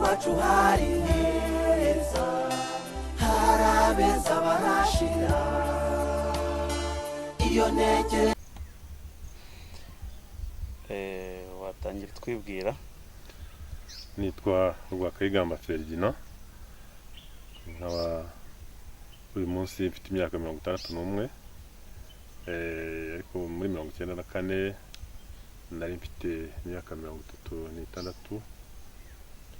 Iwacu hari heza, hari abeza barashira. Iyo ntekereje. Watangira twibwira. Nitwa Rwakayigamba Ferdinand, nkaba uyu munsi mfite imyaka 61, ariko muri 94 nari mfite imyaka 36,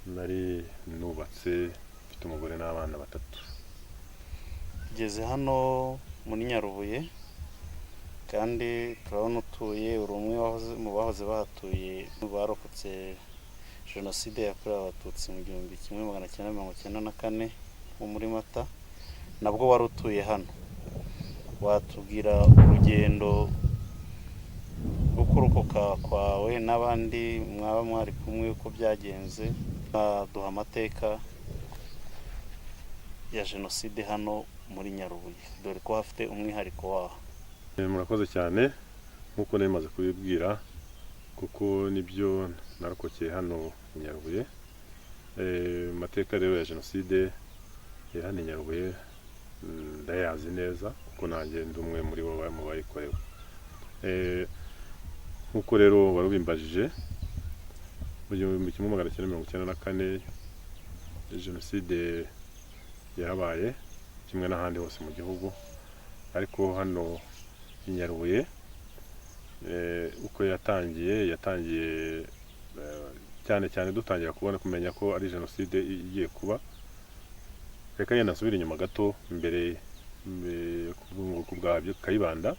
nari nubatse, mfite umugore n'abana batatu. Tugeze hano muri Nyarubuye kandi turabona utuye, uri umwe mu bahoze bahatuye barokotse Jenoside yakorewe Abatutsi mu 1994 nko muri Mata, nabwo wari utuye hano. Watubwira urugendo rwo kurokoka kwawe n'abandi mwaba mwari kumwe, uko byagenze? Duha amateka ya Jenoside hano muri Nyarubuye, dore ko hafite umwihariko waho. Murakoze cyane. Nk'uko nari maze kubibwira, kuko nibyo, narokokeye hano i Nyarubuye. Amateka rero ya Jenoside ya hano i Nyarubuye ndayazi neza, kuko nanjye ndi umwe muri bo mu bayikorewe. Nk'uko rero wari ubimbajije, mu 1994 Jenoside yarabaye kimwe n'ahandi hose mu gihugu, ariko hano i Nyarubuye uko yatangiye, yatangiye cyane cyane dutangira kubona, kumenya ko ari Jenoside igiye kuba. Reka yenda nsubire inyuma gato mbere ku bwa Kayibanda,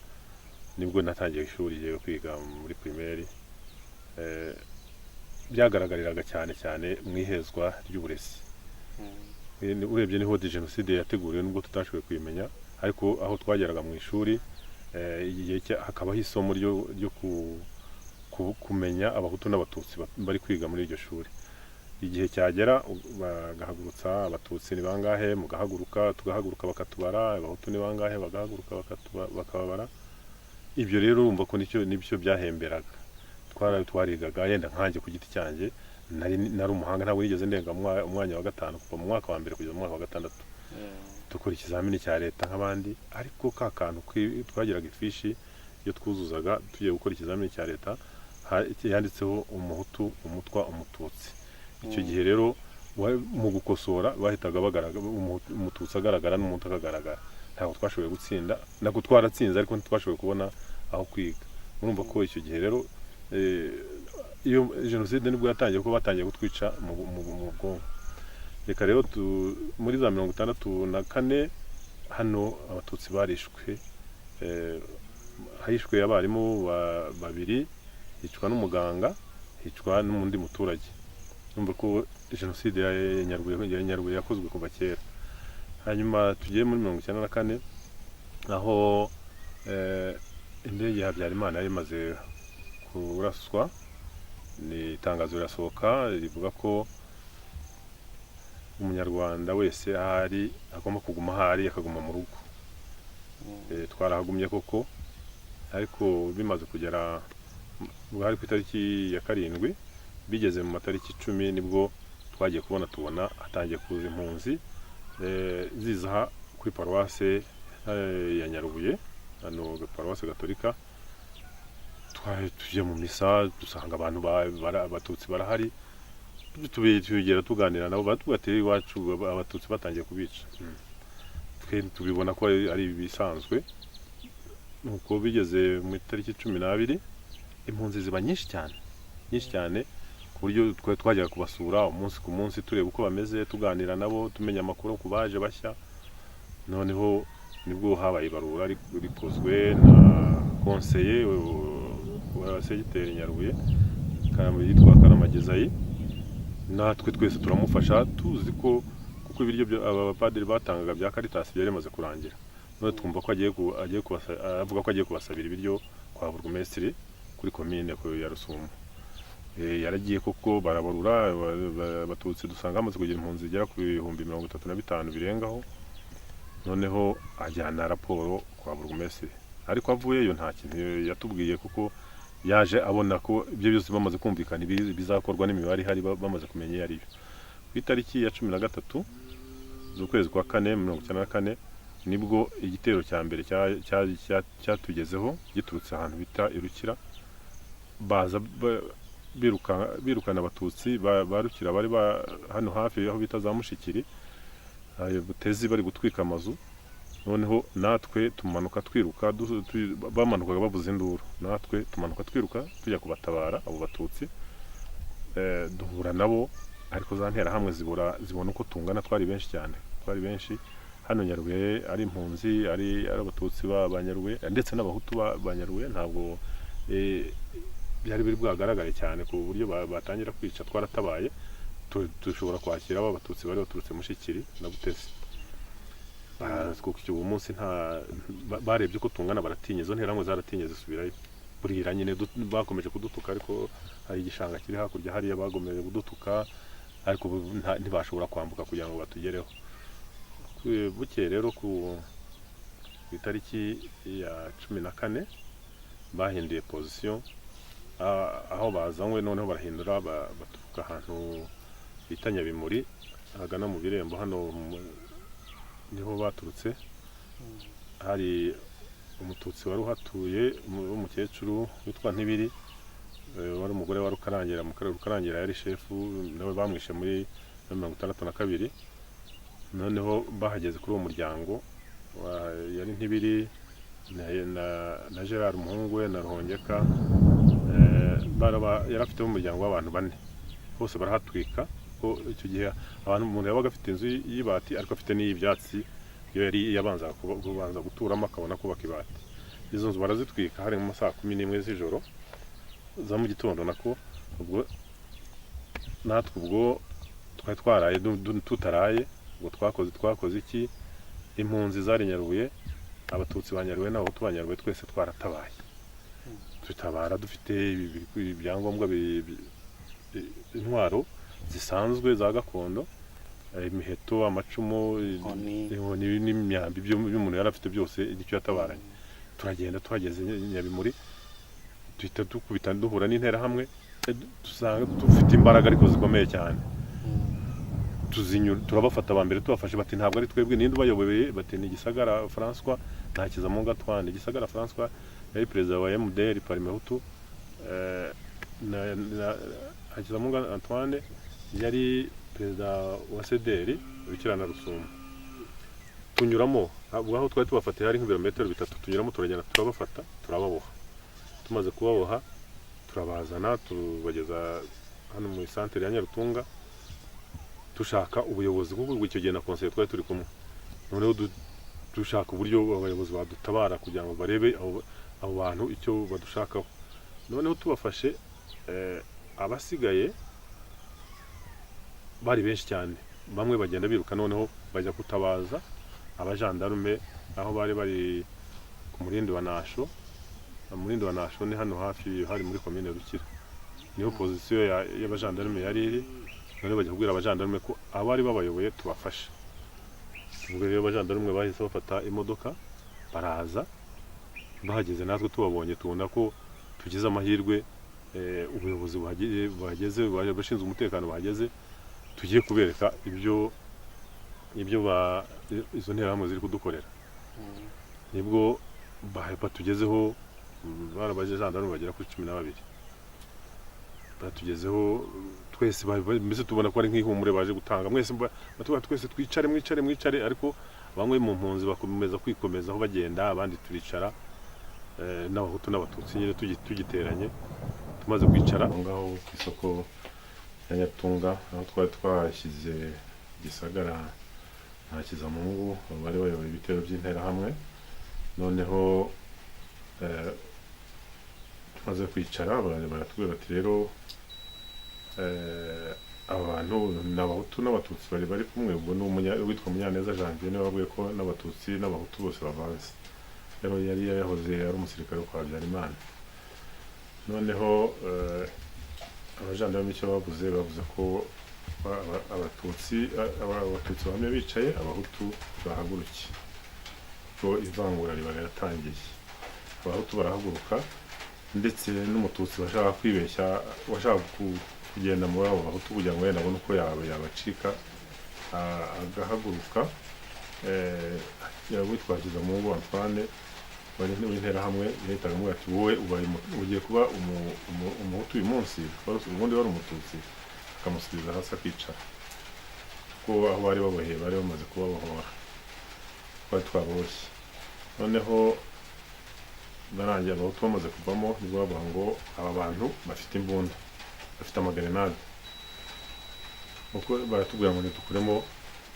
nibwo natangiye ishuri yewe kwiga muri primaire. Byagaragariraga cyane cyane mu ihezwa ry'uburezi. Urebye niho Jenoside yateguriwe, nubwo tutashoboye kuyimenya, ariko aho twageraga mu ishuri, igihe hakabaho isomo ryo kumenya Abahutu n'Abatutsi bari kwiga muri iryo shuri. Igihe cyagera bagahagurutsa: "Abatutsi ni bangahe?" Mugahaguruka, tugahaguruka, bakatubara. "Abahutu ni bangahe?" Bagahaguruka, bakababara. Ibyo rero urumva ko nicyo byahemberaga. Twarigaga, yenda nkanjye ku giti cyanjye nari umuhanga, ntabwo nigeze ndenga umwanya wa gatanu kuva mu mwaka wa mbere kugeza mu mwaka wa gatandatu. Dukora ikizamini cya leta nk'abandi, ariko ka kantu twagiraga ifishi, iyo twuzuzaga tugiye gukora ikizamini cya leta, yanditseho Umuhutu, Umutwa, Umututsi. Icyo gihe rero mu gukosora bahitaga bagaragara, Umututsi agaragara n'Umuhutu akagaragara. Ntabwo twashoboye gutsinda, ntabwo twaratsinze, ariko ntitwashoboye kubona aho kwiga. Murumva ko icyo gihe rero iyo Jenoside nibwo yatangiye, kuko batangiye kutwica mu bwonko. Reka rero muri za 64 hano Abatutsi barishwe. Hishwe abarimu babiri, hicwa n'umuganga, hicwa n'undi muturage. Urumva ko Jenoside ya Nyarubuye yakozwe kuva kera. Hanyuma tugiye muri 94, aho indege ya Habyarimana yari imaze kuraswa, ni itangazo rirasohoka rivuga ko Umunyarwanda wese ahari agomba kuguma ahari, akaguma mu rugo. Twarahagumye koko, ariko bimaze kugera, ubwo hari ku itariki ya 7, bigeze mu matariki 10, nibwo twagiye kubona tubona hatangiye kuza impunzi ziza aha kuri paruwase ya Nyarubuye, hano paruwase gatolika. Twari tujya mu misa, dusanga abantu Abatutsi barahari. Tugera tuganira nabo, batubwira ati: "Iwacu Abatutsi batangiye kubica." Twe tubibona ko ari ibisanzwe. Nuko bigeze mu itariki 12, impunzi ziba nyinshi cyane, nyinshi cyane, ku buryo twari twajyaga kubasura umunsi ku munsi, tureba uko bameze, tuganira nabo, tumenya amakuru ku baje bashya. Noneho nibwo habaye ibarura rikozwe na konseye wa segiteri Nyarubuye yitwa Karamagezayi. Natwe twese turamufasha, tuzi ko kuko ibiryo aba bapadiri batangaga bya Caritas byari bimaze kurangira. None twumva ko avuga ko agiye kubasabira ibiryo kwa burugumesitiri kuri komine ya Rusumo. Yaragiye koko, barabarura Abatutsi, dusanga hamaze kugira impunzi zigera ku 35,000 birengaho. Noneho ajyana raporo kwa burugumesitiri, ariko avuyeyo nta kintu yatubwiye, kuko yaje abona ko ibyo byose bamaze kumvikana bizakorwa n'imibare ihari, bamaze kumenya iyo ari yo. Ku itariki ya 13 z'ukwezi kwa kane 94, nibwo igitero cya mbere cyatugezeho giturutse ahantu bita Irukira. Baza birukana Abatutsi ba Rukira bari hano hafi aho bita za Mushikiri, ayo Butezi, bari gutwika amazu. Noneho natwe tumanuka twiruka, bamanukaga bavuza induru, natwe tumanuka twiruka tujya kubatabara abo Batutsi. Duhura nabo, ariko za nterahamwe zibura zibona uko tungana. Twari benshi cyane, twari benshi hano Nyarubuye, ari impunzi, ari Abatutsi ba Nyarubuye, ndetse n'Abahutu ba Nyarubuye. Ntabwo byari biri bwagaragare cyane ku buryo batangira kwica. Twaratabaye, dushobora kwakira aba Batutsi bari baturutse Mushikiri na Butezi. Kuko uwo munsi nta barebye uko tungana baratinya. Izo nterahamwe zaratinye zisubirayo. Burira nyine, bakomeje kudutuka, ariko hari igishanga kiri hakurya hariya, bagomeje kudutuka, ariko ubu ntibashobora kwambuka kugira ngo batugereho. Bukeye rero ku itariki ya 14 bahinduye position aho bazanywe. Noneho barahindura, baturuka ahantu bita Nyabimuri, ahagana mu Birembo hano niho baturutse. Hari Umututsi wari uhatuye w'umukecuru witwa Ntibiri, wari umugore wa Rukarangira. Mu karere Rukarangira yari shefu, nawe bamwishe muri 62. Noneho bahageze kuri uwo muryango yari Ntibiri na Gerard umuhungu we na Ruhongeka. Yari afite umuryango w'abantu bane, bose barahatwika. Ko icyo gihe abantu, umuntu yabaga afite inzu y'ibati ariko afite n'iy'ibyatsi, iyo yari yabanzaga kubanza guturamo akabona kubaka ibati. Izo nzu barazitwika, hari mu masaha 11 z'ijoro, za mu gitondo nako. Ubwo natwe ubwo twari twaraye tutaraye. Ubwo twakoze iki? Impunzi zari Nyarubuye, Abatutsi ba Nyarubuye n'Abahutu ba Nyarubuye, twese twaratabaye, tutabara dufite ibyangombwa, intwaro zisanzwe za gakondo, imiheto, amacumu, Inkoni. Inkoni n'imyambi, ibyo umuntu yari afite byose nicyo yatabaranye. Turagenda, tuhageze Nyabimuri duhita dukubita duhura n'interahamwe. Dusanga dufite imbaraga ariko zikomeye cyane, turabafata. Aba mbere tubafashe bati: "Ntabwo ari twebwe, ninde ubayoboye?" Bati: "Ni Gisagara François na Hakizamungu Antoine." Gisagara François yari perezida wa MDR Parmehutu, na Hakizamungu Antoine yari perezida wa CDR Rukira na Rusumo. Tunyuramo ubwo aho twari tubafatiye hari nk'ibirometero 3, tunyuramo turagenda turabafata, turababoha. Tumaze kubaboha turabazana, tubageza hano mu isantere ya Nyarutunga, dushaka ubuyobozi, kuko ubwo icyo gihe na konseye twari turi kumwe. Noneho dushaka uburyo abayobozi badutabara kugira ngo barebe abo bantu icyo badushakaho. Noneho tubafashe, abasigaye bari benshi cyane, bamwe bagenda biruka, noneho bajya gutabaza abajandarume aho bari bari ku Murindi wa Nasho. Umurindi wa Nasho ni hano hafi, hari muri komine Rukira, niho position y'abajandarume yari iri. Noneho bajya kubwira abajandarume ko abari babayoboye tubafashe. Ubwo rero abajandarume bahise bafata imodoka baraza. Bahageze natwe tubabonye tubona ko tugize amahirwe, ubuyobozi buhageze, abashinzwe umutekano bahageze, tugiye kubereka ibyo izo nterahamwe ziri kudukorera. Nibwo batugezeho, bari abajandarume bagera kuri 12. Batugezeho twese, mbese tubona ko ari nk'ihumure baje gutanga. Mwese batubwira twese: "Twicare, mwicare, mwicare." Ariko bamwe mu mpunzi bakomeza kwikomezaho bagenda, abandi turicara, n'Abahutu n'Abatutsi nyine tugiteranye. Tumaze kwicara aho ngaho ku isoko ya Nyatunga, aho twari twashyize Gisagara na Hakizamungu bari bayoboye ibitero by'interahamwe. Noneho tumaze kwicara baratubwira bati: "Rero aba bantu ni Abahutu n'Abatutsi bari kumwe." Ubwo ni uwitwa Munyaneza Janvier niwe wabwiye ko n'Abatutsi n'Abahutu bose bavanze. Rero yari yahoze ari umusirikare wo kwa Habyarimana. Noneho abajandarume icyo bavuze ko Abatutsi bamwe bicaye, Abahutu bahaguruke, ko ivangura riba riratangiye. Abahutu barahaguruka, ndetse n'Umututsi washaka kwibeshya, washaka kugenda muri abo Bahutu kugira ngo wenda abone uko yabacika, agahaguruka. Witwa Hakizamungu Antoine wari w'Interahamwe yahitaga amubwira ati: "Wowe ubaye ugiye kuba Umuhutu uyu munsi, ubundi wari Umututsi." Akamusubiza hasi akicara, kuko aho bari baboheye bari bamaze kubabohora, twari twaboshye. Noneho barangiye, Abahutu bamaze kuvamo, nibwo bavuga ngo aba bantu bafite imbunda, bafite amagerenade, kuko baratubwira ngo ntidukuremo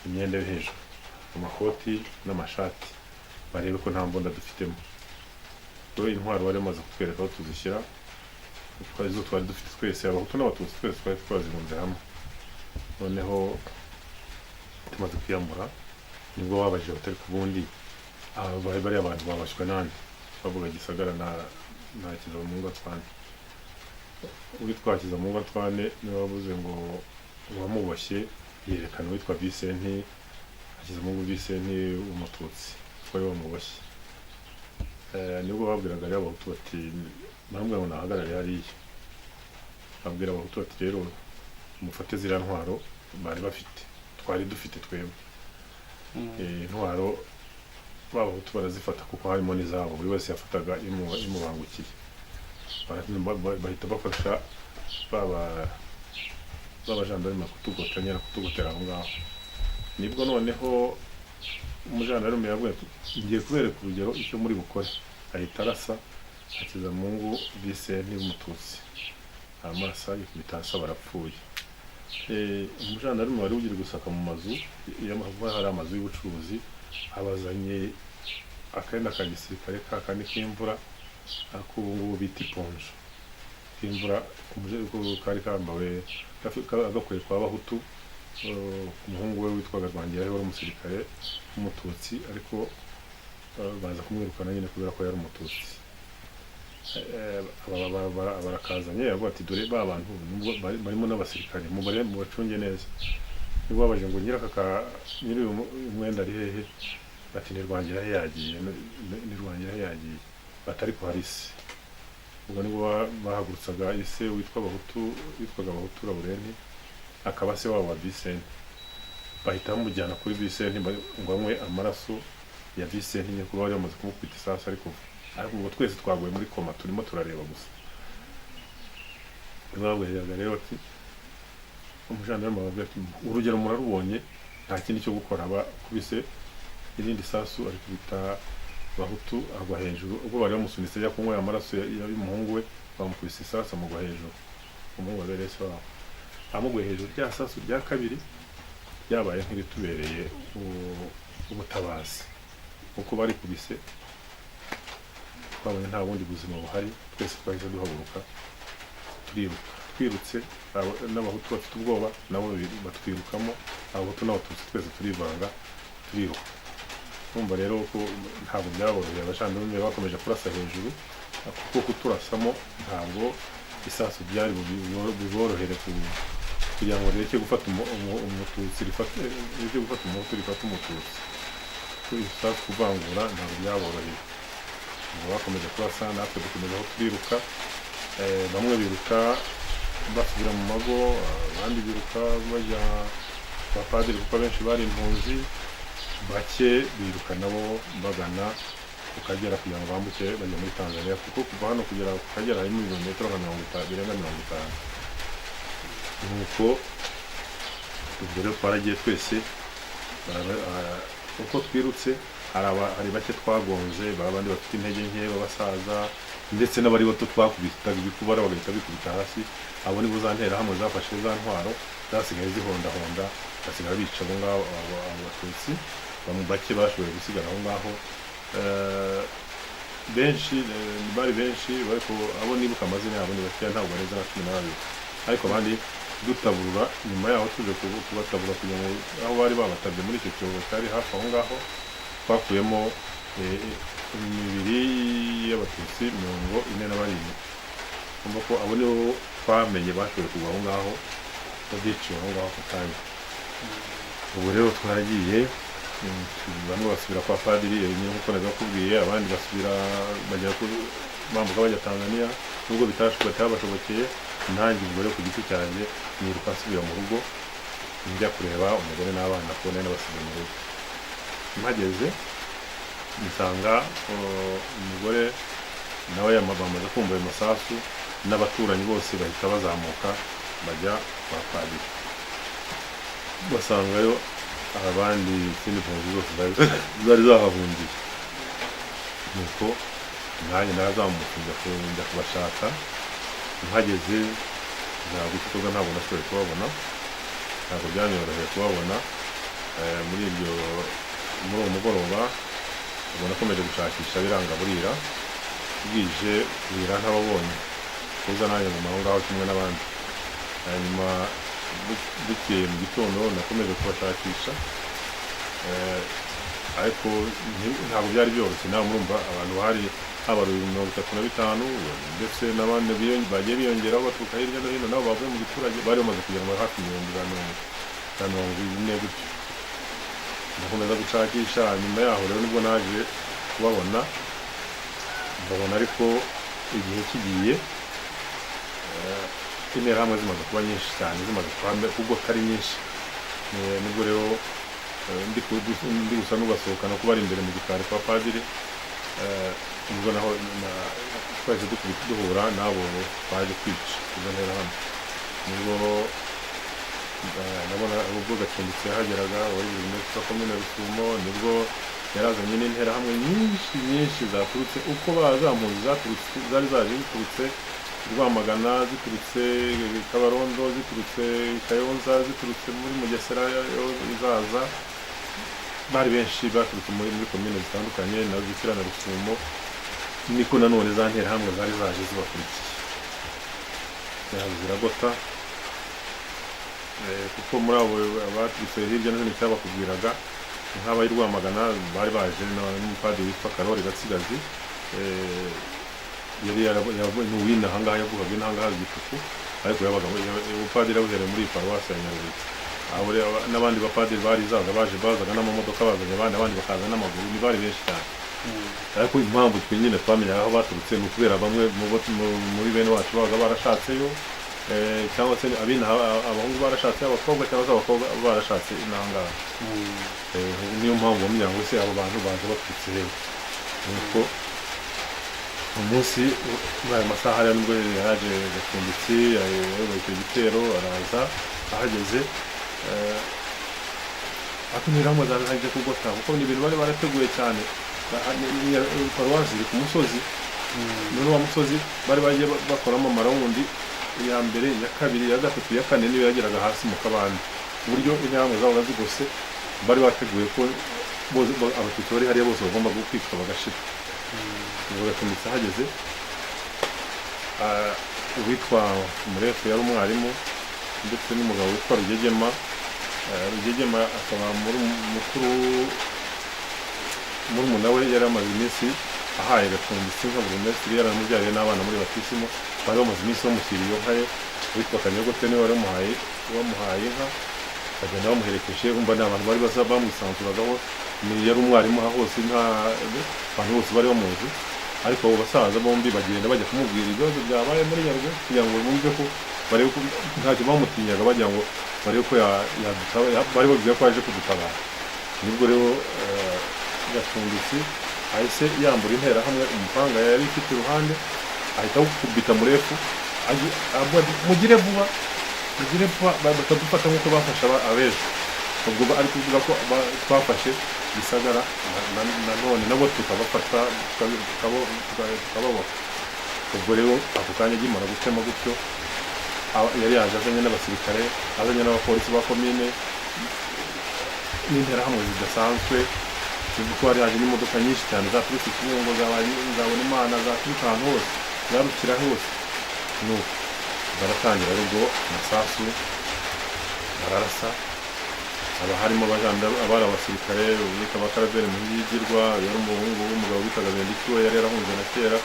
imyenda yo hejuru, amakoti n'amashati, barebe ko nta mbunda dufitemo. Rero intwaro bari bamaze kutwereka aho tuzishyira, twari izo twari dufite twese, Abahutu n'Abatutsi twese twari twazirunze hamwe. Noneho tumaze kwiyambura, nibwo babajije batari ku bundi aba bari bariya bantu babashywe nande? Bavuga Gisagara na Hakizamungu Antoine. Uwitwa Hakizamungu Antoine niwe wavuze ngo uwamuboshye, yerekana uwitwa Visenti Hakizamungu Visenti w'Umututsi wari wamuboshye. Nibwo babwiraga rero Abahutu bati, baramubwira ngo nahagarare hariya, babwira Abahutu bati: "Rero mufate ziriya ntwaro bari bafite, twari dufite twebwe." Intwaro b'Abahutu barazifata, kuko harimo n'izabo, buri wese yafataga imubangukiye. Bahita bafasha baba b'abajandarume kutugota nyine, kutugotera aho ngaho. Nibwo noneho umujandarume yavuye ati: "Ngiye kubereka urugero icyo muri bukore." Ahita arasa Hakizamungu Visenti w'Umututsi, aramurasa yikubita hasi, barapfuye. Umujandarume wari ugiye gusaka mu mazu, iyo hari amazu y'ubucuruzi, abazanye akenda ka gisirikare ka kandi k'imvura, ako ubu ngubu bita iponjo k'imvura, kari kambawe agakuye kwa Bahutu, umuhungu we witwaga Rwangiraho wari umusirikare w'Umututsi, ariko baza kumwirukana nyine kubera ko yari Umututsi. Barakazanye, yavuga ati: "Dore ba bantu nubwo barimo n'abasirikare, mubare mubacunge neza." Nibwo babaje ngo nyiri aka nyiri uyu mwenda ari hehe? Bati: "Ni Rwangiraho yagiye, ni Rwangiraho yagiye." Bati: "Ariko hari se." Ubwo nibwo bahagurutsaga ise witwa Bahutu, witwaga Bahutu Laurenti, akaba se wabo wa Visenti, bahita bamujyana kuri Visenti ngo anywe amaraso ya Visenti nyine, kuba bari bamaze kumukubita isasu. Ariko ubwo twese twaguye muri koma, turimo turareba gusa. Babwiraga rero ati, umujandarume bababwira ati: "Urugero murarubonye, nta kindi cyo gukora." Bakubise irindi sasu, arikubita Bahutu, agwa hejuru. Ubwo bari bamusunitse ajya kunywa amaraso y'umuhungu we, bamukubise isasu amugwa hejuru, umuhungu wa bene se wabo amuguye hejuru. Rya sasu rya kabiri ryabaye nk'iritubereye ubutabazi, kuko barikubise twabonye nta bundi buzima buhari. Twese twahise duhaguruka turiruka. Twirutse, n'Abahutu bafite ubwoba nabo batwirukamo, Abahutu n'Abatutsi twese turivanga turiruka. Urumva rero ko ntabwo byaboroheye, abajandarume bakomeje kurasa hejuru, kuko kuturasamo ntabwo isasu byari biborohere kugira ngo rireke gufata Umututsi rireke gufata Umuhutu, rifate Umututsi. Isasu kuvangura ntabwo byaboroheye. Ubwo bakomeje kurasa, natwe dukomeza aho turiruka. Bamwe biruka basubira mu mago, abandi biruka bajya kwa padiri kuko abenshi bari impunzi, bake biruka nabo bagana ku Kagera kugira ngo bambuke bajya muri Tanzania, kuko kuva hano kugera ku Kagera harimo ibirometero nka 50, birenga 50. Nuko ubwo rero twaragiye twese, uko twirutse hari bake twagonze, abandi bafite intege nke b'abasaza ndetse n'abari bato twakubitaga ibikubara bagahita bikubita hasi. Abo nibo za Nterahamwe zafashe za ntwaro zasigaye zihondahonda, basigara bica abo ngabo, abo Batutsi bamwe bake bashoboye gusigara aho ngaho. Benshi, bari benshi, ariko abo nibuka amazina yabo ni bakeya, ntabwo barenze nka 12. Ariko abandi dutaburura nyuma yaho, tuje kubatabura kugira ngo aho bari babatabye muri icyo cyobo cyari hafi aho ngaho, twakuyemo imibiri y'Abatutsi 47. Urumva ko abo nibo twamenye bashoboye kugwa aho ngaho, biciwe aho ngaho ako kanya. Ubu rero twaragiye, bamwe basubira kwa padiri nyine nk'uko nabibakubwiye, abandi basubira bajya bambuka bajya Tanzania nubwo bitabashobokeye. Nanjye ubwo rero ku giti cyanjye niruka nsubira mu rugo, njya kureba umugore n'abana, kuko nari nabasize mu rugo. Mpageze nsanga umugore nawe bamaze kumva ayo masasu, n'abaturanyi bose bahita bazamuka bajya kwa padiri, basangayo abandi, izindi mpunzi zose zari zahahungiye. Nuko nanjye narazamutse njya kubashaka. Mpageze ntabwo icyo, ntabwo nashoboye kubabona, ntabwo byanyoroheye kubabona. Muri uwo mugoroba ubwo nakomeje gushakisha, biranga, burira, bwije bwira ntababonye, kuza nanjye nguma aho ngaho kimwe n'abandi. Hanyuma bukeye mu gitondo nakomeje kubashakisha, ariko ntabwo byari byoroshye. Nawe murumva abantu bahari habaruye 35, ndetse n'abandi bagiye biyongeraho baturuka hirya no hino, nabo bavuye mu giturage, bari bamaze kugera muri hafi mirongo za 40 gutyo. Ndakomeza gushakisha. Nyuma yaho rero nibwo naje kubabona, mbabona ariko igihe kigiye, interahamwe zimaze kuba nyinshi cyane, zimaze kuba ubwo atari nyinshi. Nibwo rero ndi gusa n'ugasohoka no kuba ari imbere mu gikari kwa padiri, ubwo naho twahise dukubita duhura n'abo baje kwica izo nterahamwe. Nibwo nabona ubwo Gacumbitsi yahageraga, wari burugumesitiri wa komine Rusumo, nibwo yarazanye n'interahamwe nyinshi nyinshi zaturutse uko baza mpunzi zaturutse, zari zaje ziturutse Rwamagana, ziturutse Kabarondo, ziturutse Kayonza, ziturutse muri Mugesera izaza. Bari benshi baturutse muri komine zitandukanye na Gitira na Rusumo. Niko nanone za nterahamwe zari zaje zibakurikiye, ziraza ziragota. Kuko muri abo baturutse hirya no hino, icyabakubwiraga nk'abari Rwamagana bari baje n'umupadiri witwa Karori Gatsigazi, yari ni uw'inaha ahangaha, yavugaga inaha ngaha Gituku, ariko yabaga ubupadiri yabuhereye muri iyi paruwasi ya Nyarubuye. Abo rero n'abandi bapadiri bari zaza baje, bazaga n'amamodoka bazanye abandi, abandi bakaza n'amaguru, ni bari benshi cyane. Ariko impamvu twe nyine twamenyaga aho baturutse ni ukubera bamwe muri bene wacu babaga barashatseyo, cyangwa se abinaha abahungu barashatse abakobwa, cyangwa se abakobwa barashatse inaha ngaha. Niyo mpamvu wamenya ngo ese abo bantu baje baturutse hehe. Nuko umunsi muri ayo masaha rero nibwo yaje Gacumbitsi ayoboye icyo gitero, araza ahageze, ariko interahamwe zaje kugota, kuko ni ibintu bari barateguye cyane. Paruwasi iri ku musozi, none wa musozi bari bagiye bakoramo amarawundi, iya mbere, iya kabiri, iya gatatu, iya kane, niyo yageraga hasi mu kabande, ku buryo interahamwe zabaga zigose. Bari bateguye ko Abatutsi bari hariya bose bagomba kwicwa bagashira. Ubwo Gacumbitsi ahageze, uwitwa Murefu yari umwarimu, ndetse n'umugabo witwa Rugegema. Rugegema akaba muri mukuru, murumuna we yari amaze iminsi ahaye Gacumbitsi nka burugumesitiri, yaramubyariye n'abana muri batisimu. Bari bamaze iminsi bamushyira iyo nka ye. Witwa Kanyogote niwe wari wamuhaye inka, bagenda bamuherekeje. Umva, ni abantu bari baza bamwisanzuragaho, ni yari umwarimu aha hose, nta abantu bose bari bamuzi. Ariko abo basaza bombi bagenda bajya kumubwira ibibazo byabaye muri Nyaruguru, kugira ngo bumve ko barebe ko ntacyo bamutinyaga, bagira ngo barebe ko bari babwira ko yaje kudutabara. Nibwo rero Gacumbitsi ahise yambura interahamwe umupanga yari ifite iruhande, ahita awukubita Murefu, avuga ati, "Mugire vuba, mugire vuba, batadufata nk'uko bafashe abejo." Ubwo ari kuvuga ko twafashe Gisagara na none nabo tukabafata, tukababoha. Ubwo rero ako kanya agimara gutema gutyo, yari yaje azanye n'abasirikare, azanye n'abapolisi ba komine n'interahamwe zidasanzwe. Tuzi ko hari haje n'imodoka nyinshi cyane zaturutse Kibungo, zabona Imana, zaturutse ahantu hose, zarukira hose. Nuko baratangira rero ubwo amasasu bararasa. Haba harimo abari abasirikare bita abakaraberi Muhigirwa, yari umuhungu w'umugabo witaga Bendikiwe, yari yarahunze na kera,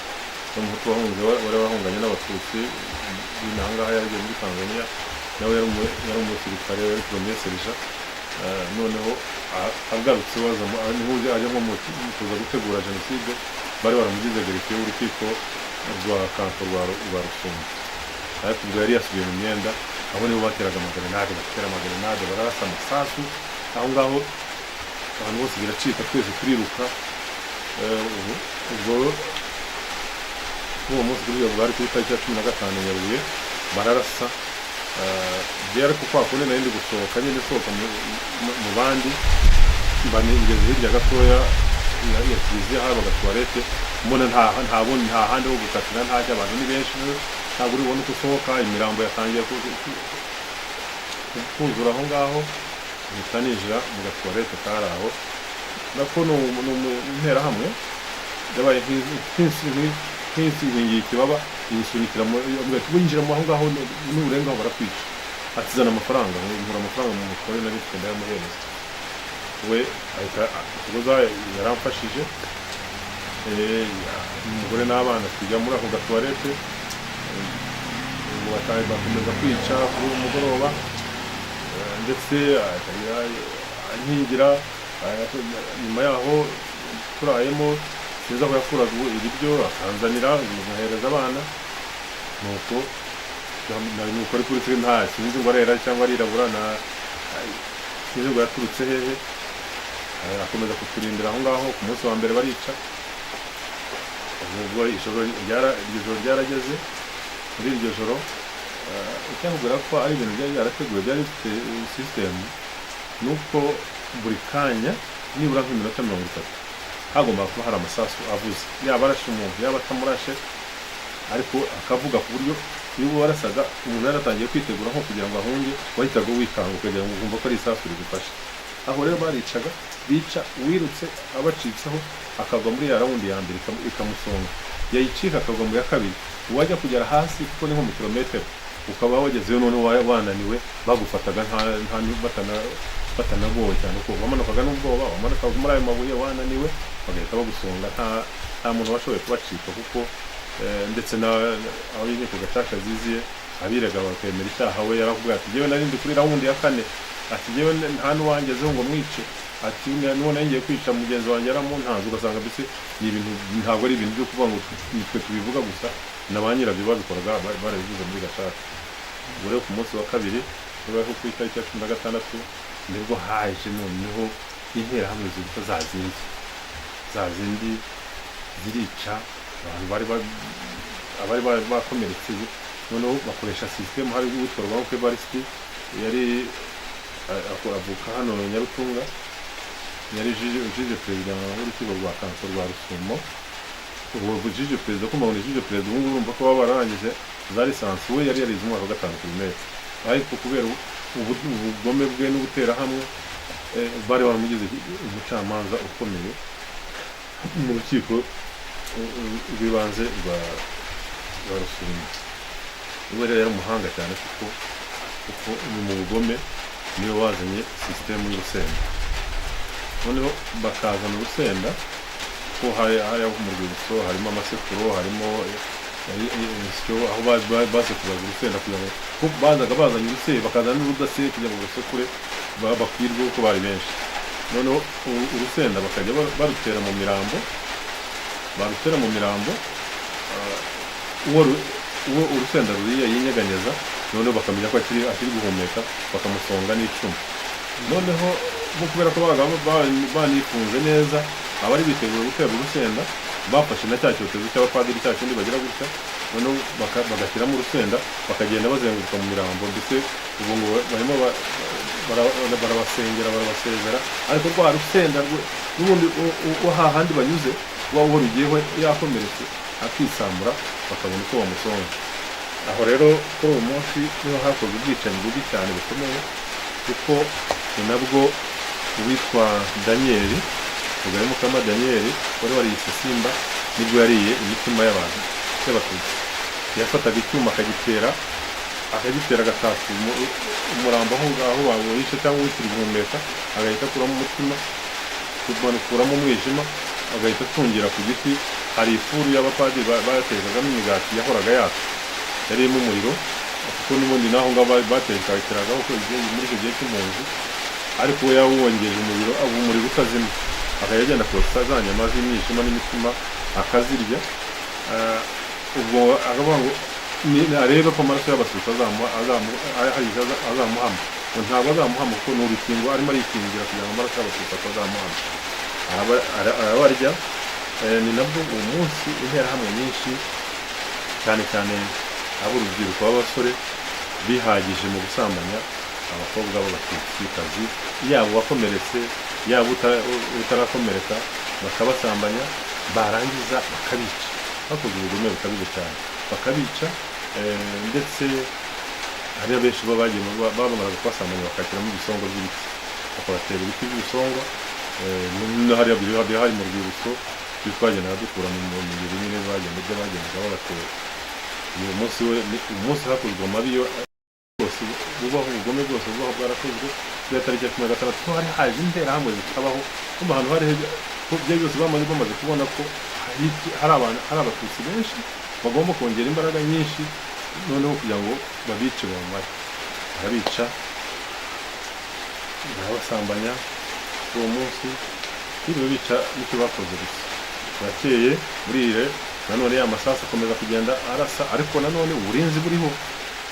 n'Umuhutu wahunze, wari wahunganye n'Abatutsi b'inaha ngaha, yaragiye muri Tanzania, nawe yari umusirikare, yari premier sergent. Noneho agarutse waza niho ajya nko mu kuza gutegura jenoside, bari baramugize greffier w'urukiko rwa kanto rwa Rusumo. Ariko ubwo yari yasubiye mu myenda. Aho nibo bateraga amagrenade, batera amagrenade, bararasa amasasu aho ngaho, abantu bose biracika, twese turiruka. Ubwo kuri uwo munsi, kuri bwari kuri tariki ya 15 Nyarubuye, bararasa. Byari ariko kwa kundi nari ndi gusohoka nyine, nsohoka mu bandi, mba ngeze hirya gatoya ya kiliziya habaga toilette, mbona nta bundi, nta handi ho gukatira, ntacyo, abantu ni benshi, ntabwo uri bubone uko usohoka, imirambo yatangiye kuzura aho ngaho, mpita ninjira mu gatoilette kari aho. Nako ni interahamwe yabaye nk'inkingiye ikibaba, insunikira ati: "Winjira mu aho ngaho, nurengaho barakwica." Ati: "Zana amafaranga." Nkura amafaranga mu mufuka we nari mfite, ndayamuhereza. We ahita ubwo yaramfashije, umugore n'abana tujya muri ako gatoilette. Ubu bakomeza kwica kuri uwo mugoroba, ndetse akajya ankingira. Nyuma yaho turayemo, sinzi aho yakuraga ibiryo, akanzanira nkahereza abana. Nuko nuko ari kuri nta sinzi ngo arera cyangwa arirabura, na sinzi ngo yaturutse hehe. Akomeza kuturindira aho ngaho. Ku munsi wa mbere barica. Ubwo iryo joro ryarageze. Muri iryo joro, icyakubwira ko ari ibintu byari byarateguwe, byari bifite sisitemu, ni uko buri kanya nibura nk'iminota 30 hagomba kuba hari amasasu avuze, yaba arashe umuntu, yaba atamurashe, ariko akavuga, ku buryo iyo warasaga umuntu yaratangiye kwitegura nko kugira ngo ahunge, wahitaga wikanga ukagira ngo ukumva ko ari isasu rigufashe. Aho rero baricaga, bica uwirutse abacitseho akagwa muri ya round ya mbere, ikamusonga, yayicika akagwa mu ya kabiri, uwajya kugera hasi, kuko ni nko mu kilometero, ukaba wagezeyo noneho wananiwe, bagufataga nta batanagowe cyane, kuko wamanukaga n'ubwoba, wamanukaga muri ayo mabuye wananiwe, bagahita bagusonga. Nta muntu washoboye kubacika, kuko ndetse na aho inkiko gacaca ziziye, abirega bakemera icyaha, we yarakubwira ati: "Jyewe nari ndi kuri round ya kane." Ati: "Jyewe nta n'uwangezeho ngo mwice." Ati: "N'uwo nari ngiye kwica, mugenzi wanjye yaramuntanze." Ugasanga mbese ni ibintu, ntabwo ari ibintu byo kuvuga ngo nitwe tubivuga gusa, na ba nyirabyo babikoraga barabivuze muri gacaca. Ubwo rero ku munsi wa kabiri, niba ko ku itariki ya 16, nibwo haje noneho interahamwe ziruta za zindi, za zindi zirica abantu bari abari bakomeretse. Noneho bakoresha sisitemu. Hari uwitwa Rwanguka Evariste, yari avuka hano Nyarutunga, yari juge perezida w'urukiko rwa Kanso rwa Rusumo. Ubu juge perezida, kumva ngo ni juge perezida, ubu ngubu urumva ko baba bararangije za licence, we yari yarize umwaka wa gatanu primaire, ariko kubera ubugome bwe n'ubuterahamwe, bari baramugize umucamanza ukomeye mu rukiko rw'ibanze rwa Rusumo. We rero yari umuhanga cyane, kuko ni mu bugome niwe wazanye sisitemu y'urusenda. Noneho bakazana urusenda, ko hari aho mu rwibutso harimo amasekuro, harimo insyo, aho basekuraga urusenda, kugira ngo ko bazaga bazanye urusenda, bakazana n'urudaseye kugira ngo basekure bakwirwe, kuko bari benshi. Noneho urusenda bakajya barutera mu mirambo, barutera mu mirambo, uwo urusenda ruriye yinyeganyeza, noneho bakamenya ko akiri guhumeka, bakamusonga n'icumu. Noneho bo kubera ko babaga banifunze neza, abari biteguye gutera urusenda bafashe na cya cyotezo cy'abapadiri, cya kindi bagira gutya, noneho bagashyiramo urusenda, bakagenda bazenguruka mu mirambo, ndetse ubu ngo barimo barabasengera, barabasezera, ariko rwa rusenda n'ubundi hahandi banyuze, wa uwo rugiyeho yakomeretse akisamura, bakabona uko bamusonga. Aho rero kuri uwo munsi niho hakozwe ubwicanyi bubi cyane bukomeye, kuko ni nabwo uwitwa Daniyeli Mukama Daniyeli wari wariyise Simba, nibwo yariye imitima y'abantu y'Abatutsi. Yafataga icyuma akagitera, agataka umurambo aho ngaho bawishe cyangwa ukiri guhumeka, agahita akuramo umutima, kumanukuramo umwijima, agahita atungira ku giti. Hari ifuru y'abapadiri batekagamo imigati yahoraga yaka, yari irimo umuriro, kuko n'ubundi naho ngaho batekeragaho ko muri icyo gihe cy'impunzi, ariko we yawongeje umuriro, umuriro utazima, akajya agenda kotsa za nyama z'imyijima n'imitima akazirya. Ubwo akavuga ngo Arebe ko amaraso y'Abatutsi hari icyo azamuhama. Ngo ntabwo azamuhama kuko ni urukingo arimo arikingira kugira ngo amaraso y'Abatutsi atazamuhama. Arabarya. Ni nabwo uwo munsi interahamwe nyinshi, cyane cyane ab'urubyiruko b'abasore, bihagije mu gusambanya abakobwa b'Abatutsikazi, yaba uwakomeretse, yaba utarakomereka, bakabasambanya, barangiza bakabica. Bakoze ubugome bukabije cyane, bakabica. Ndetse hari abenshi bo bagiye bamaraga kubasambanya bakakiramo ibisongo by'ibiti, bakabatera ibiti by'ibisongo. No hariya biri hari mu rwibutso, ibyo twagendaga dukura mu mibiri nyine, bagenda ibyo bagendaga babatera. Uyu munsi we umunsi hakozwe amabi yo bwose bubaho, ubugome bwose bubaho bwarakozwe kuri ya tariki ya 16, ko hari haje interahamwe zitabaho, ko mu hantu hari ko ibyo byose bamaze kubona ko hari abantu, hari Abatutsi benshi, bagomba kongera imbaraga nyinshi noneho kugira ngo babice bamare. Barabica, barabasambanya uwo munsi, biriwe bica, nicyo bakoze gusa. Burakeye burire, nanone ya masasu akomeza kugenda arasa, ariko nanone uburinzi buriho,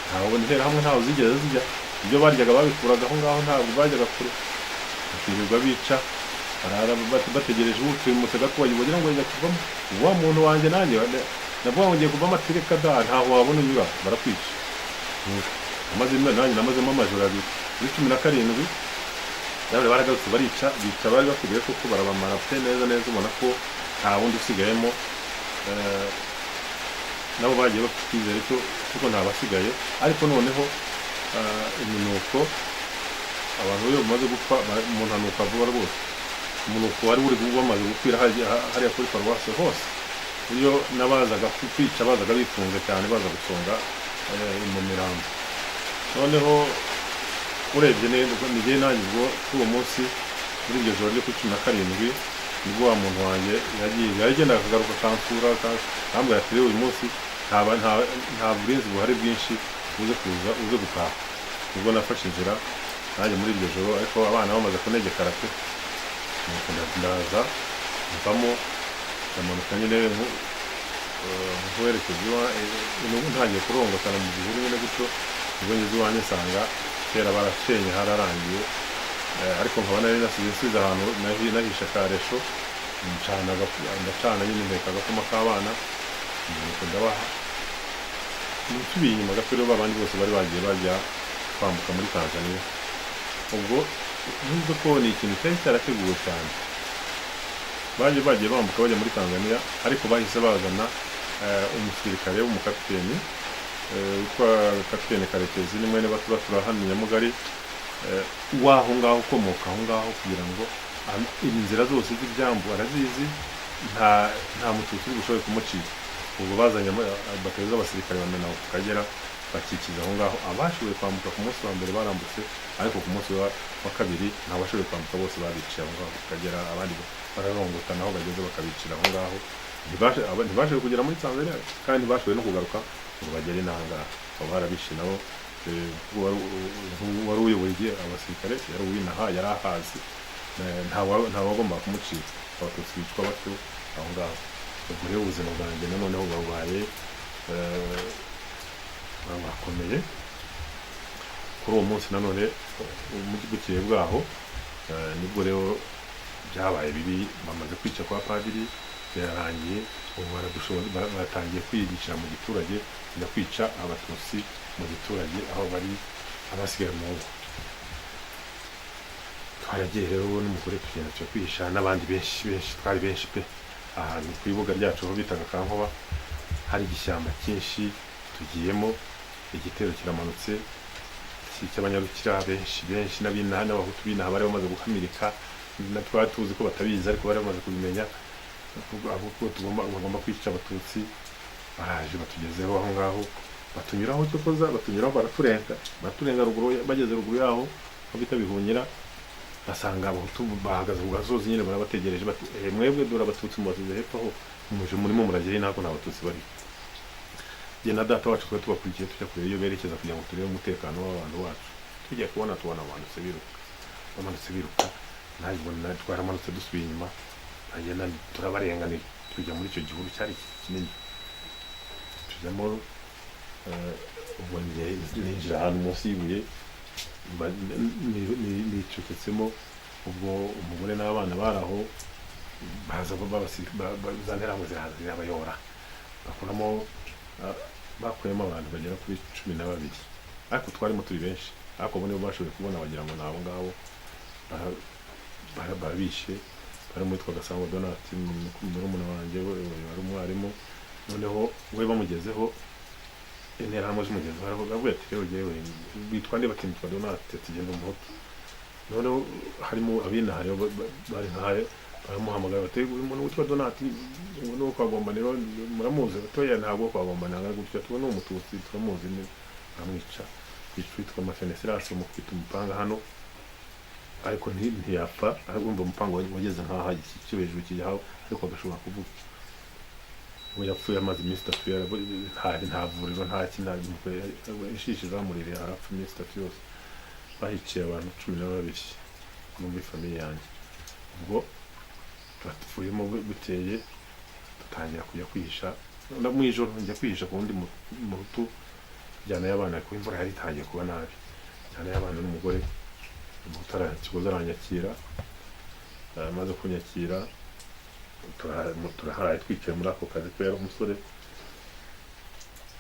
ntabwo interahamwe ntaho zigeze zijya. Ibyo baryaga babikuraga aho ngaho, ntabwo bajyaga kure. Bakirirwa bica, barara bategereje uturimutse gato wagira ngo ajya kuvamo. Wa muntu wanjye nanjye navuga ngo ngiye kuvamo, ati: "Reka da, ntaho wabona unyura, barakwica." Amaze nanjye namazemo amajoro abiri muri 17. Nabone baragarutse barica, bica bari basigaye koko, barabamara pe neza neza, ubona ko nta wundi usigayemo. Nabo bagiye bafite icyizere cyo kuko nta basigaye, ariko noneho iminuko, abantu iyo bamaze gupfa umuntu anuka vuba rwose. Umunuko wari uri wamaze gukwira hariya kuri paruwasi hose, iyo n'abazaga kwica bazaga bifunze cyane, baza gusonga mu mirambo. Noneho urebye neza, ni nanjye ubwo kuri uwo munsi, muri iryo joro ryo kuri 17, nibwo wa muntu wanjye yagiye, yagendaga akagaruka akansura, akambwira ati: "Rero uyu munsi nta burinzi buhari bwinshi, uze kuza uze gutaha." Nibwo nafashe inzira nanjye muri iryo joro, ariko abana bamaze kunegekara pe. Nuko ndaza mvamo, ndamanuka nyine nk'uwerekeza iwa n'ubu ntangiye kurongotana mu gihuru nyine gutyo. Nibwo ngeze iwanjye nsanga kera barashenye, hararangiye. Ariko nkaba nari nasize nsize ahantu nahishe akaresho, ncana ndacana nyine, nteka agakoma k'abana, nuko ndabaha. Nsubiye inyuma gato rero, babandi bose bari bagiye bajya kwambuka muri Tanzania, ubwo nubwo ko ni ikintu cyari cyarateguwe cyane, baje bagiye bambuka bajya muri Tanzania, ariko bahise bazana umusirikare w'umukapiteni witwa Kapiteni Karekezi, ni mwene Baturatura hano i Nyamugari, w'aho ngaho, ukomoka aho ngaho, kugira ngo inzira zose z'ibyambu arazizi, nta Mututsi uri bushobore kumucika. Ubwo bazanye batayo z'abasirikare, bamena ku Kagera, bakikiza aho ngaho. Abashoboye kwambuka ku munsi wa mbere barambutse, ariko ku munsi wa kabiri nta bashoboye kwambuka, bose babiciye aho ngaho ku Kagera. Abandi bararongotana, aho bageze bakabicira aho ngaho. Ntibashoboye kugera muri Tanzania, kandi ntibashoboye no kugaruka ngo bagere n'aha ngaha. Abo barabishe nabo. Wari uyoboye igihe abasirikare yari uwinaha, yari ahazi. Nta wagombaga kumucika. Abatutsi bicwa batyo aho ngaho. Ubwo rero ubuzima bwanjye noneho bubaye burakomeye. Kuri uwo munsi nanone bukeye bwaho, nibwo rero byabaye bibi. Bamaze kwica kwa padiri birarangiye, ubu batangiye kwiyigishira mu giturage, kujya kwica Abatutsi mu giturage aho bari, abasigaye mu ngo. Twaragiye rero n'umugore, tugenda tujya kwihisha n'abandi benshi benshi, twari benshi pe, ahantu ku ibuga ryacu aho bitaga Kankoba, hari igishyamba cyinshi. Tugiyemo, igitero kiramanutse cy'Abanyarukira benshi benshi n'abinaha n'Abahutu b'inaha bari bamaze guhamirika. Na twari tuzi ko batabizi, ariko bari bamaze kubimenya ko bagomba kwica Abatutsi. Baraje batugezeho aho ngaho, batunyuraho, cyokoza batunyuraho, baraturenga, baraturenga ruguru. Bageze ruguru yaho aho bita Bihunyira, basanga Abahutu bahagaze ku gasozi nyine barabategereje, bati: "Eh, mwebwe dore Abatutsi mubasize hepfo aho, muje murimo muragera inaha ko nta Batutsi bari." Jye na data wacu twari tubakurikiye, tujya kureba iyo berekeza kugira ngo turebe umutekano w'abantu bacu. Tugiye kubona tubona bamanutse biruka, bamanutse biruka. Nanjye ubona twaramanutse dusubiye inyuma, agenda turabarenganira, tujya muri icyo gihuru cyari kinini, tujyamo. Ubwo njye ninjira ahantu munsi y'ibuye, nicecetsemo. Ubwo umugore n'abana bari aho, baza za nterahamwe ziraza zirabayora, bakuramo, bakuyemo abantu bagera kuri 12, ariko twarimo turi benshi, ariko bo nibo bashoboye kubona, bagira ngo ni abo ngabo. Barabishe. Barimo uwitwa Gasangwa Donati, murumuna wanjye, we wari umwarimu. Noneho we bamugezeho, interahamwe zimugezeho, aravuga ati: "Rero jyewe witwa nde?" Bati: "Nitwa Donati." Ati: "Genda umuhutu." Noneho harimo abinaha rero bari nkayo, baramuhamagara bati: "Uyu muntu witwa Donati ngo ni uwo kwa Gombaniro, muramuzi?" Batoya: "Ntabwo kwa Gombaniro gutya, tubona ni umututsi, turamuzi." Baramwica, bica uwitwa Mafenesilasi, bamukubita umupanga hano, ariko ntiyapfa. Ariko umupanga wageze nk'aho cyo hejuru kijyaho, ariko agashobora kuvuga. Ubu yapfuye amaze iminsi 3, nta vuriro, nta kintu, ishishi zamuririye, arapfa iminsi 3 yose. Bahiciye abantu 12 muri famille yanjye. Ubwo tuvuyemo bukeye, dutangira kujya kwihisha mu ijoro, njya kwihisha ku wundi muhutu, njyana y'abana, kuko imvura yari itangiye kuba nabi, njyana y'abana n'umugore. Umuhutu kigozi aranyakira. Amaze kunyakira, turaharaye twicaye muri ako kazi ko yari umusore.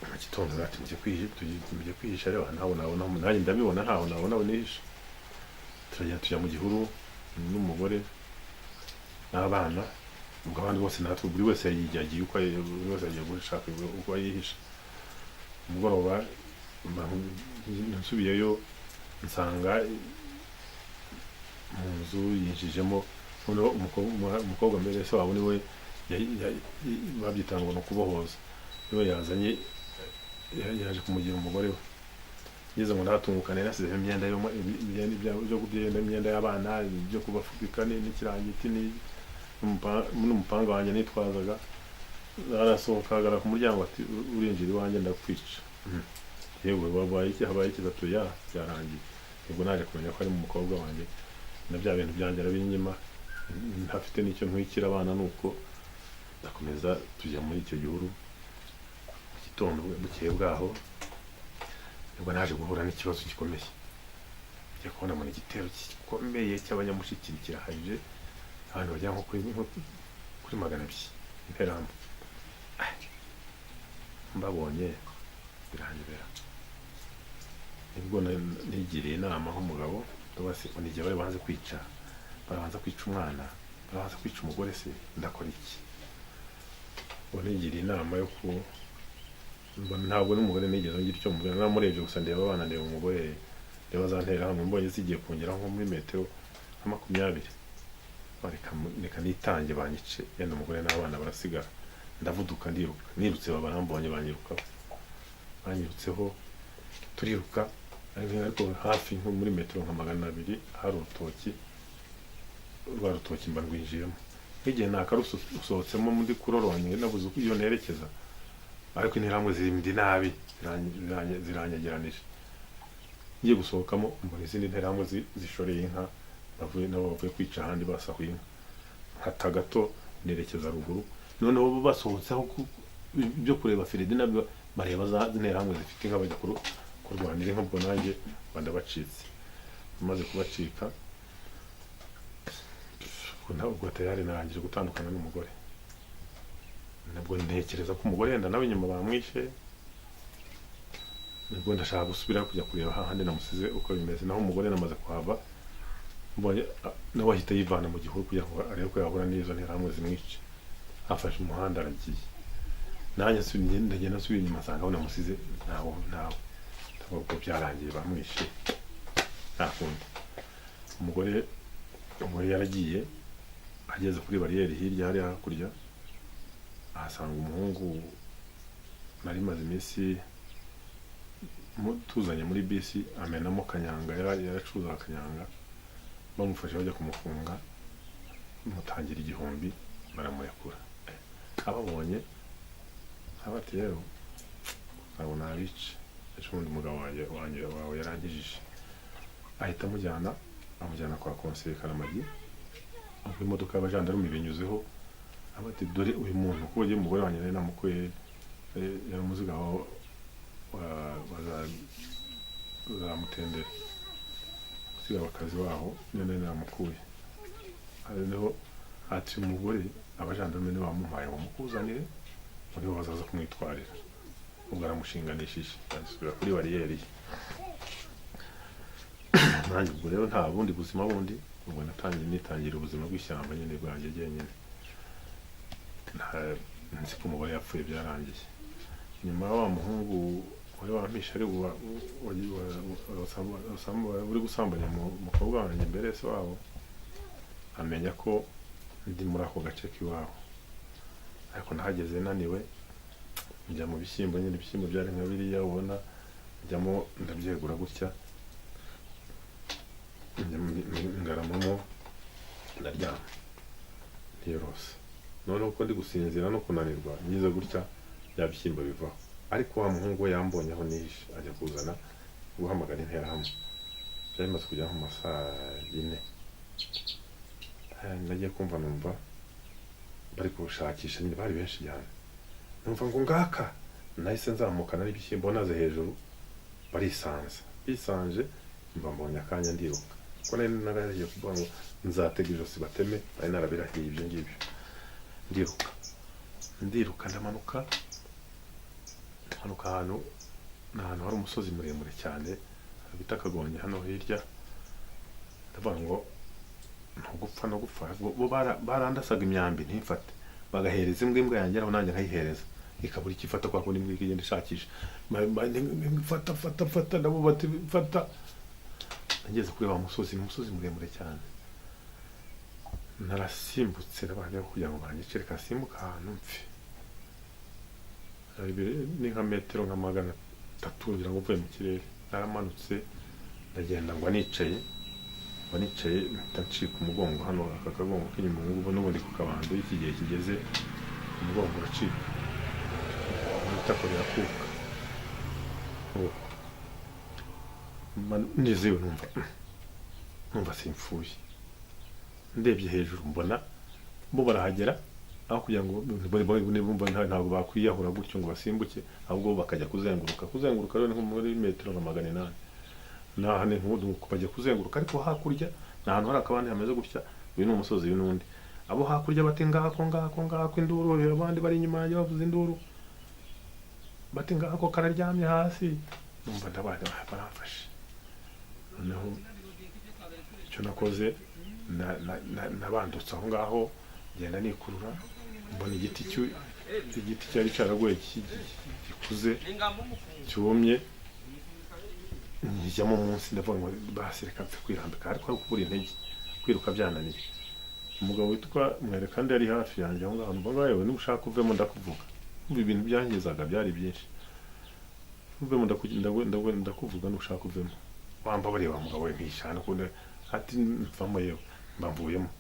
Mu gitondo ati: "Mujye kwihisha rero, ntaho nabona, nanjye ndabibona, ntaho nabona nihisha." Turagenda tujya mu gihuru n'umugore n'abana. Ubwo abandi bose natwe, buri wese yagiye uko, buri wese yagiye gushaka uko yihisha. Umugoroba nsubiyeyo, nsanga mu nzu yinjijemo. Noneho umukobwa mbere se wabo niwe babyita ngo ni ukubohoza, niwe yazanye, yaje kumugira umugore we. Ngeze ngo ndahatunguka, nari nasizeho imyenda yo imyenda byo imyenda y'abana, ibyo kubafubika n'ikirangiti n'umupanga wanjye nitwazaga. Arasohoka, ahagarara ku muryango, ati: "Urinjira iwanjye ndakwica." Yewe, wabaye iki? Habaye iki? Ati: "Ya, byarangiye." Ubwo naje kumenya ko ari umukobwa wanjye, na bya bintu byanjye arabinyima, ntafite n'icyo ntwikira abana. Nuko ndakomeza tujya muri icyo gihuru. Mu gitondo bukeye bwaho, nibwo naje guhura n'ikibazo gikomeye. Njya kubona mbona igitero gikomeye cy'abanyamushikiri kirahagije, abantu bagera nko kuri 200, interahamwe. Mbabonye biranyobera. Nibwo nigiriye inama nk'umugabo, ndavuga se ngo igihe bari banze kwica, barabanza kwica umwana, barabanza kwica umugore, se ndakora iki? Ubwo nigiriye inama yo ku mbona ntabwo n'umugore nigeze ngira icyo mubwira, namurebye gusa, ndeba abana, ndeba umugore, ndeba za nterahamwe, mbonye zigiye kongeraho nko muri metero nka 20, reka nitange banyice, yenda umugore n'abana barasigara. Ndavuduka, ndiruka, nirutse baba barambonye, banyirukaho, banyirutseho, turiruka, ariko hafi nko muri metero nka 200 hari urutoki, rwa rutoki mba rwinjiyemo nk'igihe nakarusohotsemo muri kuroronye, nabuze uko iyo nerekeza, ariko interahamwe zindi nabi ziranyegeranije. Ngiye gusohokamo, mbona izindi nterahamwe zishoreye inka, bavuye nabo bavuye kwica ahandi, basahuye inka. Nkata gato nerekeza ruguru. Noneho bo basohotse aho ibyo kureba Feredi nabyo bareba za nterahamwe zifite inka, bajya kurwanira inka. Ubwo nanjye mba ndabacitse. Maze kubacika, ubwo tayari narangije gutandukana n'umugore. Nabwo ntekereza ko umugore yenda nawe inyuma bamwishe. Nibwo ndashaka gusubira kujya kureba hahandi namusize uko bimeze. Naho umugore namaze kuhava, mbonye nawe ahita yivana mu gihuru kugira ngo arebe ko yahura n'izo nterahamwe zimwice, afashe umuhanda aragiye. Nanjye ndagenda nsubira inyuma, nsanga aho namusize ntawe, ntawe. Ndavuga ko byarangiye, bamwishe, nta kundi. Umugore yaragiye, ageze kuri bariyeri hirya hariya hakurya, ahasanga umuhungu nari maze iminsi tuzanye muri bisi, amenamo kanyanga, yaracuruzaga kanyanga. Bamufashe bajya kumufunga, mutangira 1000, baramurekura. Ababonye ati: "Rero ntabwo nabica, ejo bundi umugabo wanjye wawe yarangijije." Ahita amujyana kwa konseye Karamagi. Ubwo imodoka y'abajandarume binyuzeho, aba ati: "Dore uyu muntu," kuko ugiye umugore wanjye nari namukuye, yari umuziga. wa za Mutendere, usigaye akazi waho nyine namukuye. Noneho ati umugore abajandarume nibo bamumpaye ngo mukuzanire, ngo nibo bazaza kumwitwarira. Ubwo aramushinganishije asubira kuri bariyeri ye. Nanjye ubwo rero nta bundi buzima bundi, ubwo natangiye nitangira ubuzima bw'ishyamba nyine bwanjye jyenyine. Nzi ko umugore yapfuye byarangiye. Nyuma wa muhungu wari wampishe ari uri gusambanya umukobwa wanjye mbere se wabo, amenya ko ndi muri ako gace k'iwabo. Ariko nahageze naniwe, njya mu bishyimbo nyine, ibishyimbo byari nka biriya ubona, njyamo ndabyegura gutya, ngaramamo ndaryama ntiyorose. Noneho uko ndi gusinzira no kunanirwa, ngize gutya bya bishyimbo bivaho. Ariko wa muhungu we yambonye aho nihishe, ajya kuzana guhamagara interahamwe. Byari bimaze kugera nko mu ma 4:00. Nagiye kumva numva bari kuwushakisha nyine, bari benshi cyane. Numva ngo ngaka, nahise nzamukana n'ibishyimbo naze hejuru, barisanze bisanje, mba mbonye akanya ndiruka, kuko nari narahiye kuvuga ngo nzatega ijosi bateme, nari narabirahiye ibyo ngibyo. Ndiruka ndiruka ndamanuka, ndamanuka ahantu, ni ahantu hari umusozi muremure cyane bita Kagonge hano hirya. Ndavuga ngo ntugupfa no gupfa, bo barandasaga imyambi ntifate, bagahereza imbwa, imbwa yangeraho nanjye nkayihereza ikabura icyo ifata, kwa kundi imbwa igenda ishakisha. Fata fata fata, nabo bati fata. Nageze kuri wa musozi, ni umusozi muremure cyane, narasimbutse, ndabaye kugira ngo banyice, reka nsimbuke ahantu mpfe. Ni nka metero nka 300 ngira ngo mvuye mu kirere. Naramanutse ndagenda ngwa nicaye, ngwa nicaye, mpita ncika umugongo hano, aka kagongo k'inyuma ubu n'ubundi ku kabando, iyo iki gihe kigeze umugongo uracika, itako rirakuka. Ngezeyo numva simpfuye. Ndebye hejuru mbona bo barahagera, aho kugira ngo bumva ntabwo bakwiyahura gutyo ngo basimbuke, ahubwo bo bakajya kuzenguruka. Kuzenguruka rero ni nko muri metero nka 800, ni bajya kuzenguruka. Ariko hakurya ni ahantu hari akabande hameze gutya, uyu ni umusozi, uyu n'undi. Abo hakurya bati ngako ngako ngako, induru, abandi bari inyuma yanjye bavuza induru bati ngako kararyamye hasi. Numva ndabaye baramfashe. Noneho icyo nakoze, nabandutse aho ngaho, ngenda nikurura, mbona igiti cyari cyaraguye gikuze cyumye, njyamo munsi, ndavuga ngo basi reka mpfe kwirambika, ariko ari ukubura intege, kwiruka byananiye. Umugabo witwa Mwerekande yari hafi yanjye aho ngaho, numva ngo yewe nushaka uvemo ndakuvuga. Umva ibintu byangizaga byari byinshi. Uvemo ndakuvuga, nushaka uvemo. Wambabariye wa mugabo we nkishana kundi, ati mvamo yewe, mba mvuyemo.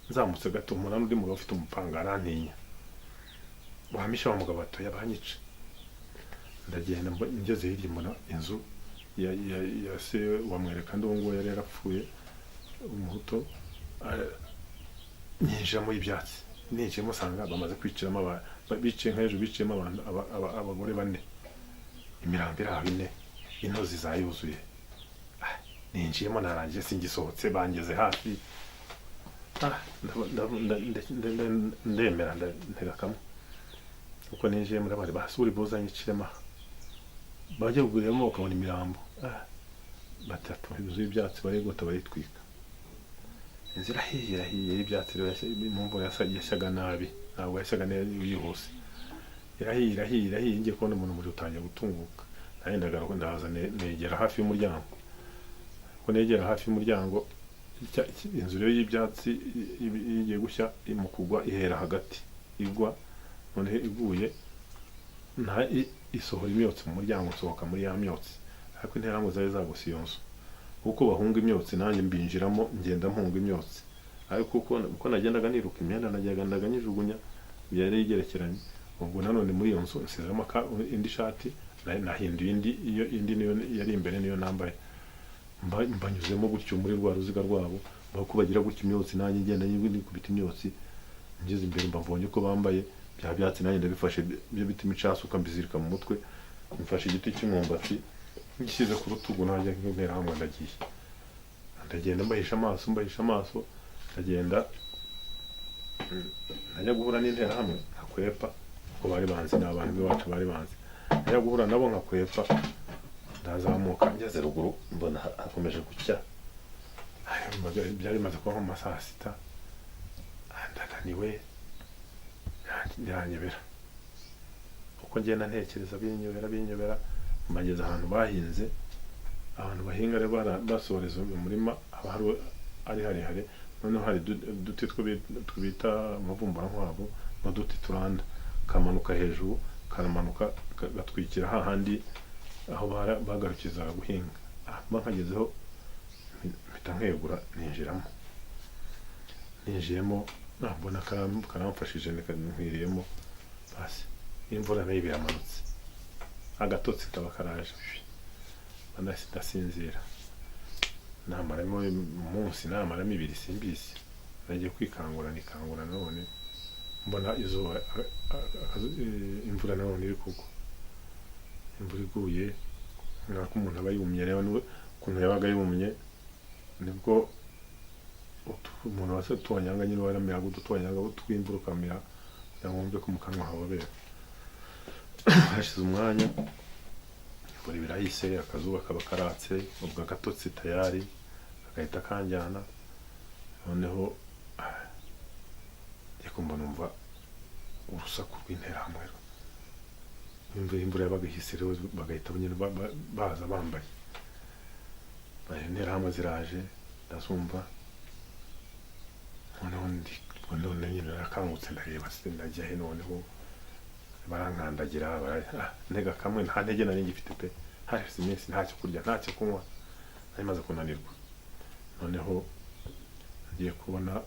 Nzamutse gato mbona n'undi mugabo ufite umupanga arantinya, wamisha wa mugabo atoya yabanyica. Ndagenda ngeze hirya mbona inzu ya se wa Mwerekande, uwo nguwo yari yarapfuye umuhuto, nyinjiramo ibyatsi. Ninjiyemo usanga bamaze kwiciramo biciye nka hejuru, biciyemo abantu abagore 4, imirambo iri aho 4, intozi zayuzuye. Ninjiyemo narangiye singisohotse, bangeze hafi, ndemera ntega kamwe. Uko ninjiyemo ndabari basuri buzanyiciremo, bajya kuguriramo bakabona imirambo batatu yuzuye ibyatsi, barigota baritwika. Inzu irahiye irahiye y'ibyatsi rero, mu mvura yashyaga nabi, ntabwo yashyaga neza yihuse, irahiye irahiye irahiye. Ngiye kubona umuntu umuriro utangiye gutunguka, nanjye ndagaruka ndaza negera hafi y'umuryango. Uko negera hafi y'umuryango, inzu rero y'ibyatsi igiye gushya, mu kugwa ihera hagati igwa, noneho iguye isohora imyotsi mu muryango, nsohoka muri ya myotsi. Ariko interahamwe zari zagose iyo nzu, kuko bahunga imyotsi, nanjye mbinjiramo ngenda mpunga imyotsi. Ariko uko nagendaga niruka, imyenda nagendaga nyijugunya, yari igerekeranye. Ubwo nanone muri iyo nzu nsizemo indi shati, nahinduye indi, iyo indi niyo yari imbere niyo nambaye. Mbanyuzemo gutyo muri rwa ruziga rwabo, bako bagira gutyo imyotsi, nanjye ngenda nikubita imyotsi. Ngeze imbere mba mbonye uko bambaye bya byatsi, nanjye ndabifashe byo bita imicasuka, mbizirika mu mutwe. Mfashe igiti cy'umwumbati ngishyize ku rutugu, najya nk'interahamwe, ndagiye, ndagenda mbahisha amaso, mbahisha amaso, ndagenda. Najya guhura n'interahamwe nkakwepa, kuko bari banzi, ni abantu b'iwacu bari banzi. Najya guhura nabo nkakwepa. Ndazamuka, ngeze ruguru mbona hakomeje gucya. Ay, byari bimaze kuba nko mu ma saa sita. Ndananiwe, biranyobera. Uko ngenda ntekereza binyobera, binyobera, mbageze ahantu bahinze. Ahantu bahinga rero basoreza umurima haba hari ari harehare, noneho hari uduti twita amavumburankwavu n'uduti turanda, kamanuka hejuru, karamanuka gatwikira hahandi aho bagarukizaga guhinga. Mba nkagezeho, mpita nkegura, ninjiramo. Ninjiyemo, mbona karamfashije, nkwiriyemo. Basi imvura nayo biramanutse, agatotsi kaba karaje, ndasinzira. Namaramo umunsi, namaramo ibiri, simbizi. Nagiye kwikangura, nikangura none mbona izuba, imvura nanone iri kugwa. Imvura iguye nk'uko umuntu aba yumye rero, ukuntu yabaga yumye, nibwo umuntu wese utonyanga nyine waramiraga udutonyanga tw'imvura, ukamira kugira ngo wumve ko mu kanwa habobera. Hashize umwanya imvura ibirahise, akazuba kaba karatse, ubwo agatotsi tayari kagahita kanjyana. Noneho njya kumva numva urusaku rw'interahamwe. Imvura yabaga ihise rero, bagahita nyine baza bambaye. Interahamwe ziraje, ndazumva. Noneho none nyine narakangutse, ndareba se ndajya he? Noneho barankandagira, ntega kamwe, nta ntege nari ngifite pe. Hashize iminsi ntacyo kurya, ntacyo kunywa, nari maze kunanirwa. Noneho ngiye kubona,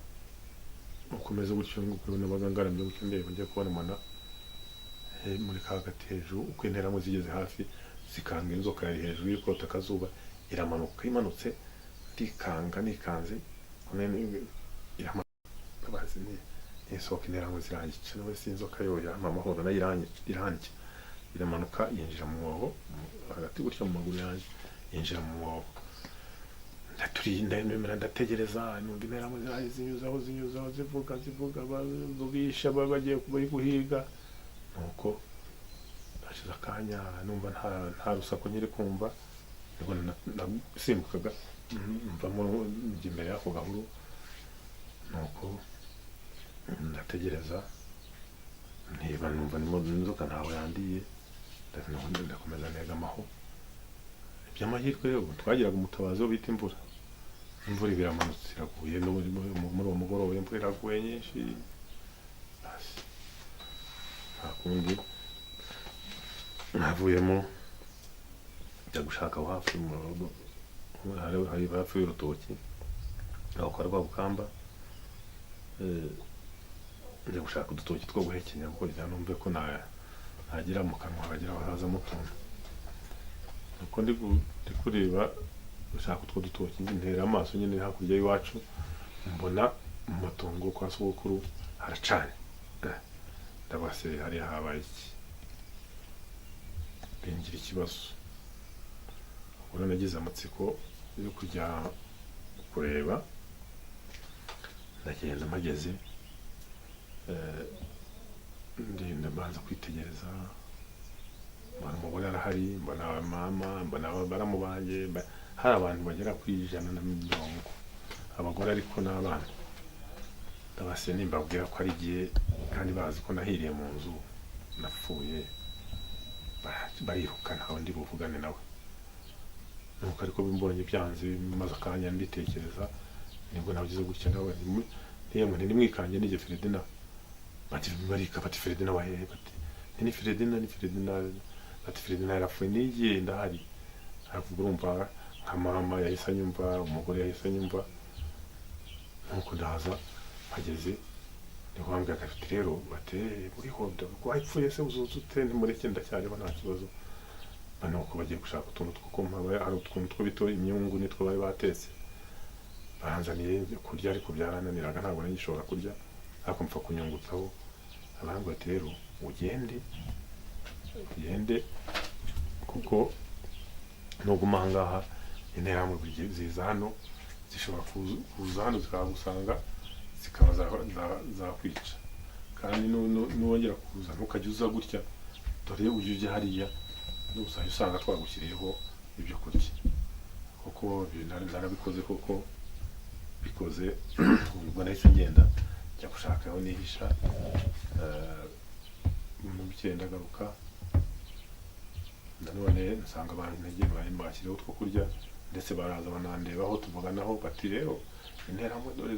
ukomeze gutyo nguko nabaga ngaramye gutyo ndeba, ngiye kubona mbona muri ka gati hejuru, uko interahamwe zigeze hafi zikanga inzoka yari hejuru iri kota akazuba, iramanuka. Imanutse ndikanga, nikanze iramanuka, bazi ni nisohoka interahamwe zirangica. Nawe si inzoka yo yampa amahoro, nayo irandya, iramanuka yinjira mu mwobo hagati gutya mu maguru yanjye, yinjira mu mwobo. Ndaturinda, ndategereza, numva interahamwe ziraje, zinyuzaho, zinyuzaho, zivuga, zivuga, bavugisha bagiye bari guhiga. Nuko hashize akanya numva nta rusaku nkiri kumva, nibwo nasimbukaga mvamo njya imbere y'ako gahuru. Nuko ndategereza, niba numva nimo inzoka ntawe yandiye, ndakomeza negamaho. Iby'amahirwe rero twagiraga umutabazi wo bita imvura. Imvura iba iramanutse, iraguye muri uwo mugoroba, imvura iraguye nyinshi. Basi nta kundi, navuyemo njya gushaka aho hafi mu rugo, hari hafi y'urutoki aho kwa Rwabukamba. Njya gushaka udutoki two guhekenya kuko kugira ngo numve ko nagira mu kanwa hagira hazamo utuntu. Nuko ndi kureba gushaka utwo dutoki, ntera amaso nyine hakurya y'iwacu, mbona mu matongo kwa sogokuru haracanye. Ndavuga se hariya habaye iki? Bingira ikibazo. Ubwo rero nagize amatsiko yo kujya kureba, ndagenda. Mpageze, ndenda mbanza kwitegereza, mbona umugore arahari, mbona mama, mbona baramu banjye, hari abantu bagera kuri 150, abagore ariko n'abana. Ndabase nimbabwira ko ari igihe kandi bazi ko nahiriye mu nzu napfuye, bariruka, ntawe ndi buvugane nawe. Nuko ariko mbonye byanze, maze akanya mbitekereza, nibwo nagize gutya nawe ntiyemwe ntimwikange, nijye Feredina. Bati barika, bati Feredina wahehe? Bati ni Feredina, ni Feredina. Bati Feredina yarapfuye. Nigiye ndahari. Aravuga, urumva nka mama yahise anyumva, umugore yahise anyumva. Nuko ndaza, mpageze niko bambwiraga ati rero bati uriho wapfuye se uzuza ute? Ntimureke, ndacyariho, nta kibazo. Nuko bagiye gushaka utuntu two kumpa, hari utuntu two bita imyungu nitwo bari batetse, baranzaniye kurya, ariko byarananiraga, ntabwo nari ngishobora kurya, ariko mpfa kunyungutsaho. Barambwira ati rero ugende, ugende. Kuko nuguma aha ngaha, interahamwe buri gihe ziza hano, zishobora kuza hano zikahagusanga, zikaba zakwica. Kandi nuwongera kuza, ntukajya uza gutya, dore ujya ujya hariya, uzajya usanga twagushyiriyeho ibyo kurya." Kuko ibyo narabikoze koko, bikoze. Ubwo nahise ngenda njya gushaka aho nihisha. Mu bukeye ndagaruka nanone, nsanga abantu intege bari bashyiriyeho utwo kurya, ndetse baraza banandebaho, tuvuganaho, bati: "Rero interahamwe dore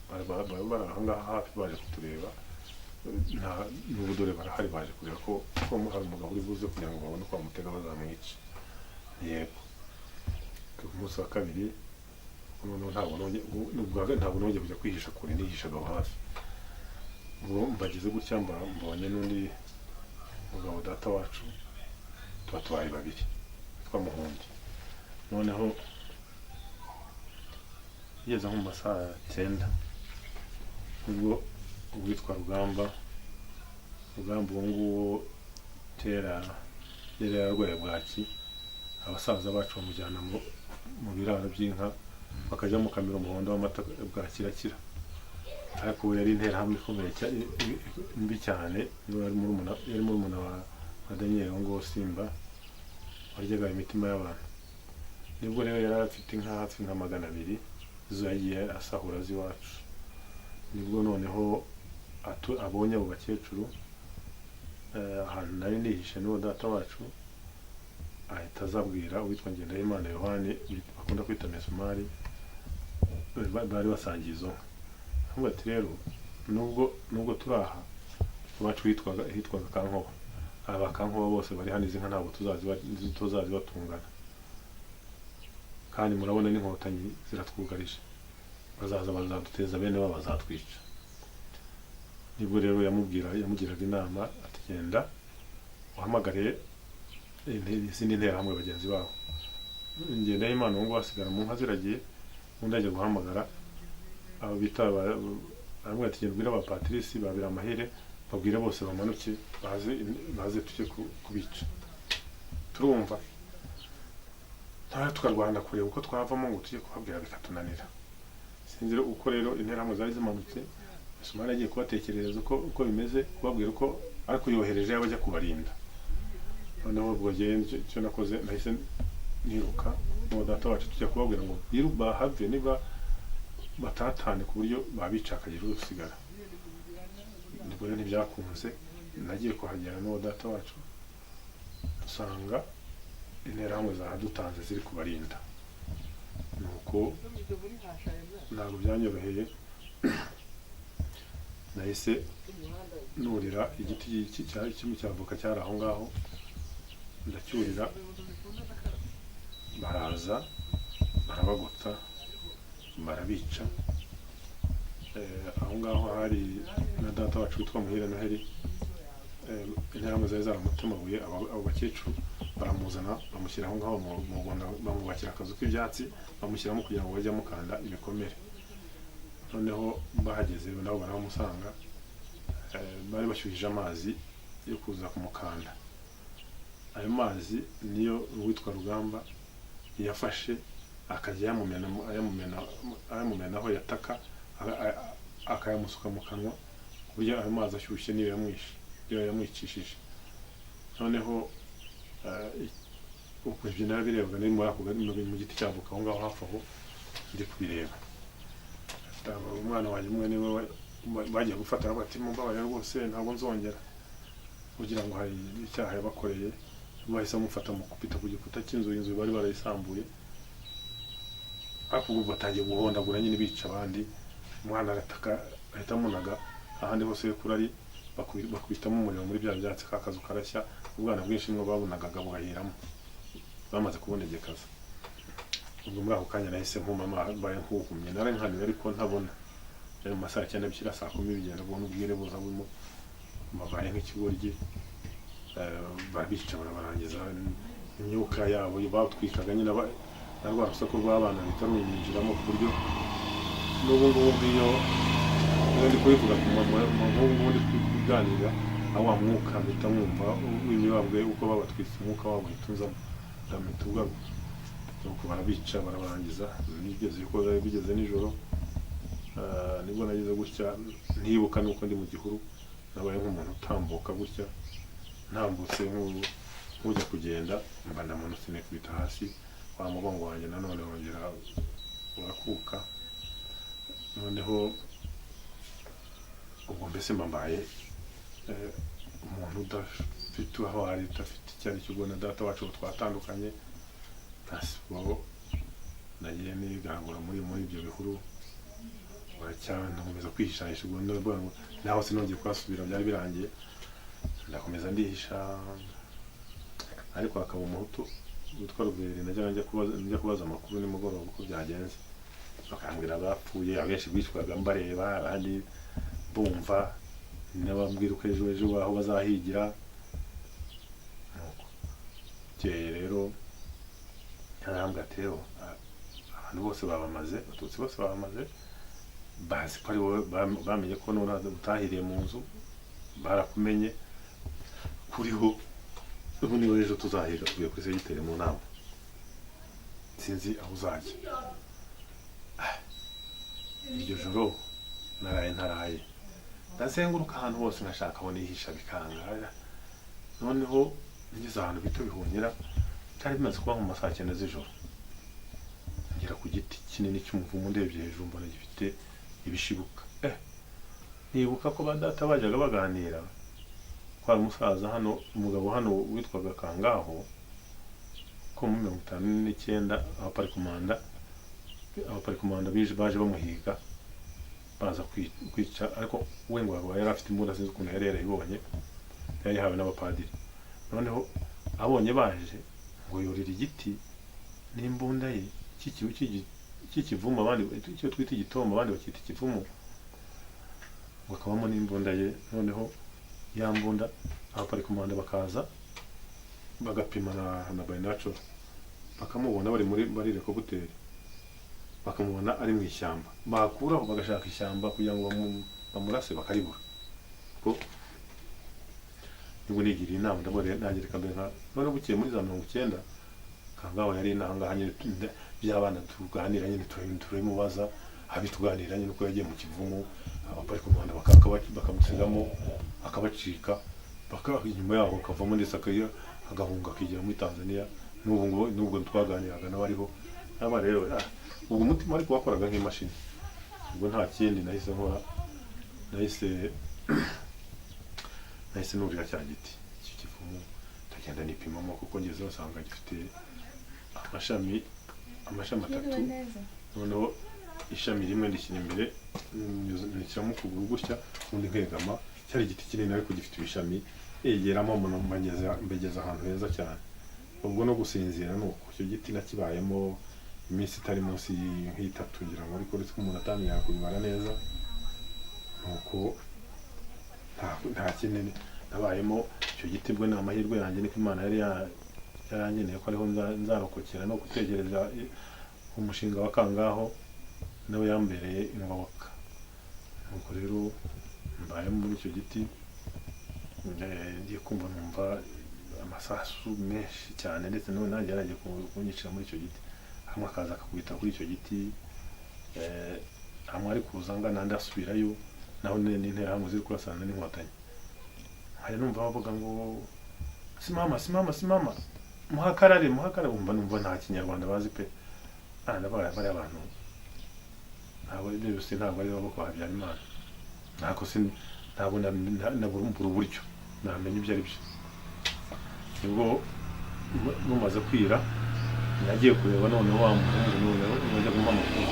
bari aha ngaha hafi, baje kutureba. Nta n'ubu dore barahari, baje kureba ko hari umugabo uri buze kugira ngo babone uko bamutega bazamwica." Yego, ku munsi wa kabiri noneho ntabwo nongeye kujya kwihisha kure, nihishaga aho hafi. Ubwo mbageze gutya, mbonye n'undi mugabo, data wacu, tuba tubaye babiri, witwa Muhundi. Noneho bigeze nko mu masaha 9, ubwo uwitwa Rugamba, Rugamba uwo nguwo kera yari yararwaye bwaki, abasaza bacu bamujyana mu biraro by'inka, bakajya bamukamira umuhondo w'amata, bwaki irakira. Ariko ubu yari interahamwe ikomeye mbi cyane. Niwe yari murumuna wa Daniel uwo nguwo Simba waryaga imitima y'abantu. Nibwo rero yari afite inka hafi nka 200, zo yagiye asahura z'iwacu. Nibwo noneho abonye abo bakecuru ahantu nari nihishe n'uwo data wacu, ahita azabwira uwitwa Ngendahimana Yohani bakunda kwita Mesumari, bari basangiye izo nka. Aramubwira ati: "Rero nubwo turi aha iwacu hitwaga Kankoba, aba Kankoba bose bari hano, izi nka ntabwo tuzazibatungana. Kandi murabona n'Inkotanyi ziratwugarije, bazaza bazaduteza bene wabo, bazatwica." Nibwo rero yamugiraga inama ati: "Genda uhamagare izindi nterahamwe bagenzi babo." Ngendahimana uwo nguwo asigara mu nka ziragiye, undi ajya guhamagara abo bita aramubwira ati: "Genda ubwire aba Patrice ba Biramahire, babwire bose bamanuke baze, baze tujye kubica." Turumva ntawe, tukarwana kureba uko twavamo ngo tujye kubabwira, bikatunanira. Sinzi rero uko rero interahamwe zari zimanutse. Sumana agiye kubatekerereza uko bimeze, kubabwira uko, ariko yohereje abajya kubarinda. Noneho ubwo njyewe icyo nakoze, nahise niruka n'uwo data wacu, tujya kubabwira ngo biru bahave, niba batatane ku buryo babica hakagira usigara. Nibwo rero ntibyakunze. Nagiye kuhagera n'uwo data wacu, dusanga interahamwe zahadutanze ziri kubarinda. Nuko ntabwo byanyoroheye, nahise nurira igiti kimwe cya avoka cyari aho ngaho, ndacyurira, baraza barabagota, barabica. Aho ngaho hari na data wacu witwa Muhire Noheli. Interahamwe zari zaramutemaguye, abo bakecuru baramuzana, bamushyira aho ngaho mu Rwanda, bamwubakira akazu k'ibyatsi, bamushyiramo kugira ngo bajye bamukanda ibikomere. Noneho bahageze nabo barahamusanga, bari bashyuhije amazi yo kuza kumukanda. Ayo mazi niyo uwitwa Rugamba yafashe, akajya ayamumenaho, yataka akayamusuka mu kanwa, ku buryo ayo mazi ashyushye niyo yamwishe, niyo yamwicishije. Noneho uko ibyo narabirebaga, nari muri ako mu giti cy'avoka aho ngaho hafi aho, ndi kubireba. Umwana wanjye umwe niwe bagiye gufata, aravuga ati: "Mumbabarire rwose, ntabwo nzongera," kugira ngo hari icyaha yabakoreye. Bahise bamufata, mukubita ku gikuta cy'inzu, inzu bari barayisambuye. Ariko ubu batangiye guhondagura nyine, bica abandi. Umwana arataka, ahita amunaga ahandi hose kuri ari, bakubitamo umuriro muri bya byatsi, ka kazu karashya, ubwana bwinshi nimwo babunagaga bugahiramo, bamaze kubonegekaza. Ubwo muri ako kanya nahise nkuma, mbaye nkuhumye, nari nkaniwe ariko ntabona. Yari mu masaha 9 bishyira saa 10, bigenda ubona ubwire buza burimo, babaye nk'ikigoryi. Barabica, barabarangiza. Imyuka yabo batwikaga nyine, na rwa rusaku rw'abana ruhita runyinjiramo, ku buryo n'ubu ngubu ngiyo iyo ndi kubivuga, nk'ubu ngubu ndi kubiganira. Aho wa mwuka mpita mwumva w'imibabwe uko babatwitse, umwuka wabo uhita unzamo, ndamita ugaruka. Nuko barabica, barabarangiza. Nigeze uko byari bigeze nijoro, nibwo nageze gutya ntibuka nuko ndi mu gihuru. Nabaye nk'umuntu utambuka gutya, ntambutse nk'ujya kugenda, mba ndamanutse nikubita hasi, wa mugongo wanjye nanone wongera urakuka. Noneho ubwo mbese mba mbaye umuntu udafite aho ari, udafite icyo ari cyo. Ubwo na data wacu ubu twatandukanye, nta nagiye nigaragura muri ibyo bihuru, nkomeza kwihishahisha. Ubwo ndavuga ngo naho sinongeye kuhasubira, byari birangiye. Ndakomeza ndihisha, ariko hakaba umuhutu witwa Ruberi najyaga njya kubaza amakuru nimugoroba uko byagenze, bakambwira abapfuye. Abenshi bicwaga mbareba, abandi bumva n'abambwira uko ejo ejo aho bazahigira. Nuko bukeye rero yarambwira ati: "Rero abantu bose babamaze, abatutsi bose babamaze, bazi ko ari wowe, bamenye ko none utahiriye mu nzu, barakumenye kuriho. Ubu niwe ejo tuzahiga, tuvuye kuri segiteri mu nama, sinzi aho uzajya." Iryo joro naraye ntaraye, ndazenguruka ahantu hose nkashaka aho nihisha, bikanga. Noneho ngeze ahantu bita Bihunyira, byari bimaze kuba nko mu ma saa 9 z'ijoro, ngera ku giti kinini cy'umuvumu, ndebye hejuru mbona gifite ibishibuka. Nibuka ko ba data bajyaga baganira ko hari umusaza hano, umugabo hano witwaga Kangaho, ko muri 59 abaparikomanda baje bamuhiga, baza kwica, ariko we ngo yari afite imbunda, sinzi ukuntu yari yarayibonye, yayihawe n'abapadiri. Noneho abonye baje ngo yurira igiti n'imbunda ye cy'ikivumu, abandi icyo twita igitombo, abandi bakita ikivumu, ngo akabamo n'imbunda ye. Noneho ya mbunda, abaparikomanda bakaza bagapima na binocular, bakamubona bari muri hélicoptère, bakamubona ari mu ishyamba, bakuraho bagashaka ishyamba kugira ngo bamurase, bakaribura. Kuko nibwo nigiriye inama, ndabona nanjye reka mbe nka. Noneho bukeye muri za 90, Kangaho yari inaha ngaha nyine, by'abana tuganira nyine, turabimubaza, abituganira nyine uko yagiye mu kivumu, abaparikomanda bakamusigamo akabacika, inyuma yaho akavamo, ndetse agahunga akigira muri Tanzania. N'ubu ngo n'ubwo twaganiraga nawe ariho aba. Rero ubwo umutima ariko wakoraga nk'imashini. Ubwo nta kindi nahise nkora, nahise nurira cya giti cy'ikivumu, ndagenda nipimamo, kuko ngezeho nsanga gifite amashami atatu. Noneho ishami rimwe ndishyira imbere, nishyiramo ukuguru gutya, ubundi nkegama. Cyari igiti kinini ariko gifite ibishami, yegeramo mbona mbegeza ahantu heza cyane. Ubwo no gusinzira ni uko. Icyo giti nakibayemo iminsi itari munsi nk'itatu ngira ngo, ariko uretse ko umuntu atamenya kubibara neza. Nuko nta kindi nabayemo icyo giti. Bwo ni amahirwe yanjye, niko Imana yari yarangeneye ko ariho nzarokokera. No gutekereza umushinga wa Kangaho nawe yambereye ingoboka. Nuko rero mbayemo muri icyo giti, ngiye kumva numva amasasu menshi cyane, ndetse n'ubu nanjye yaragiye kunyicira muri icyo giti. Hamwe akaza akakubita kuri icyo giti, hamwe ari kuza angana, andi asubirayo, naho n'interahamwe ziri kurasana n'inkotanyi. Nkajya numva bavuga ngo: "Simama, simama, simama, muhakarare, muhakarare." Wumva numva nta kinyarwanda bazi pe. Ndavuga bariya bantu ntabwo ibyo byose, ntabwo ari bo kwa Habyarimana, ntabwo sin ntabwo nabura uburyo namenya ibyo ari byo. Nibwo bumaze kwira, nagiye kureba noneho wa muhungu, noneho wajya kumpa amakuru.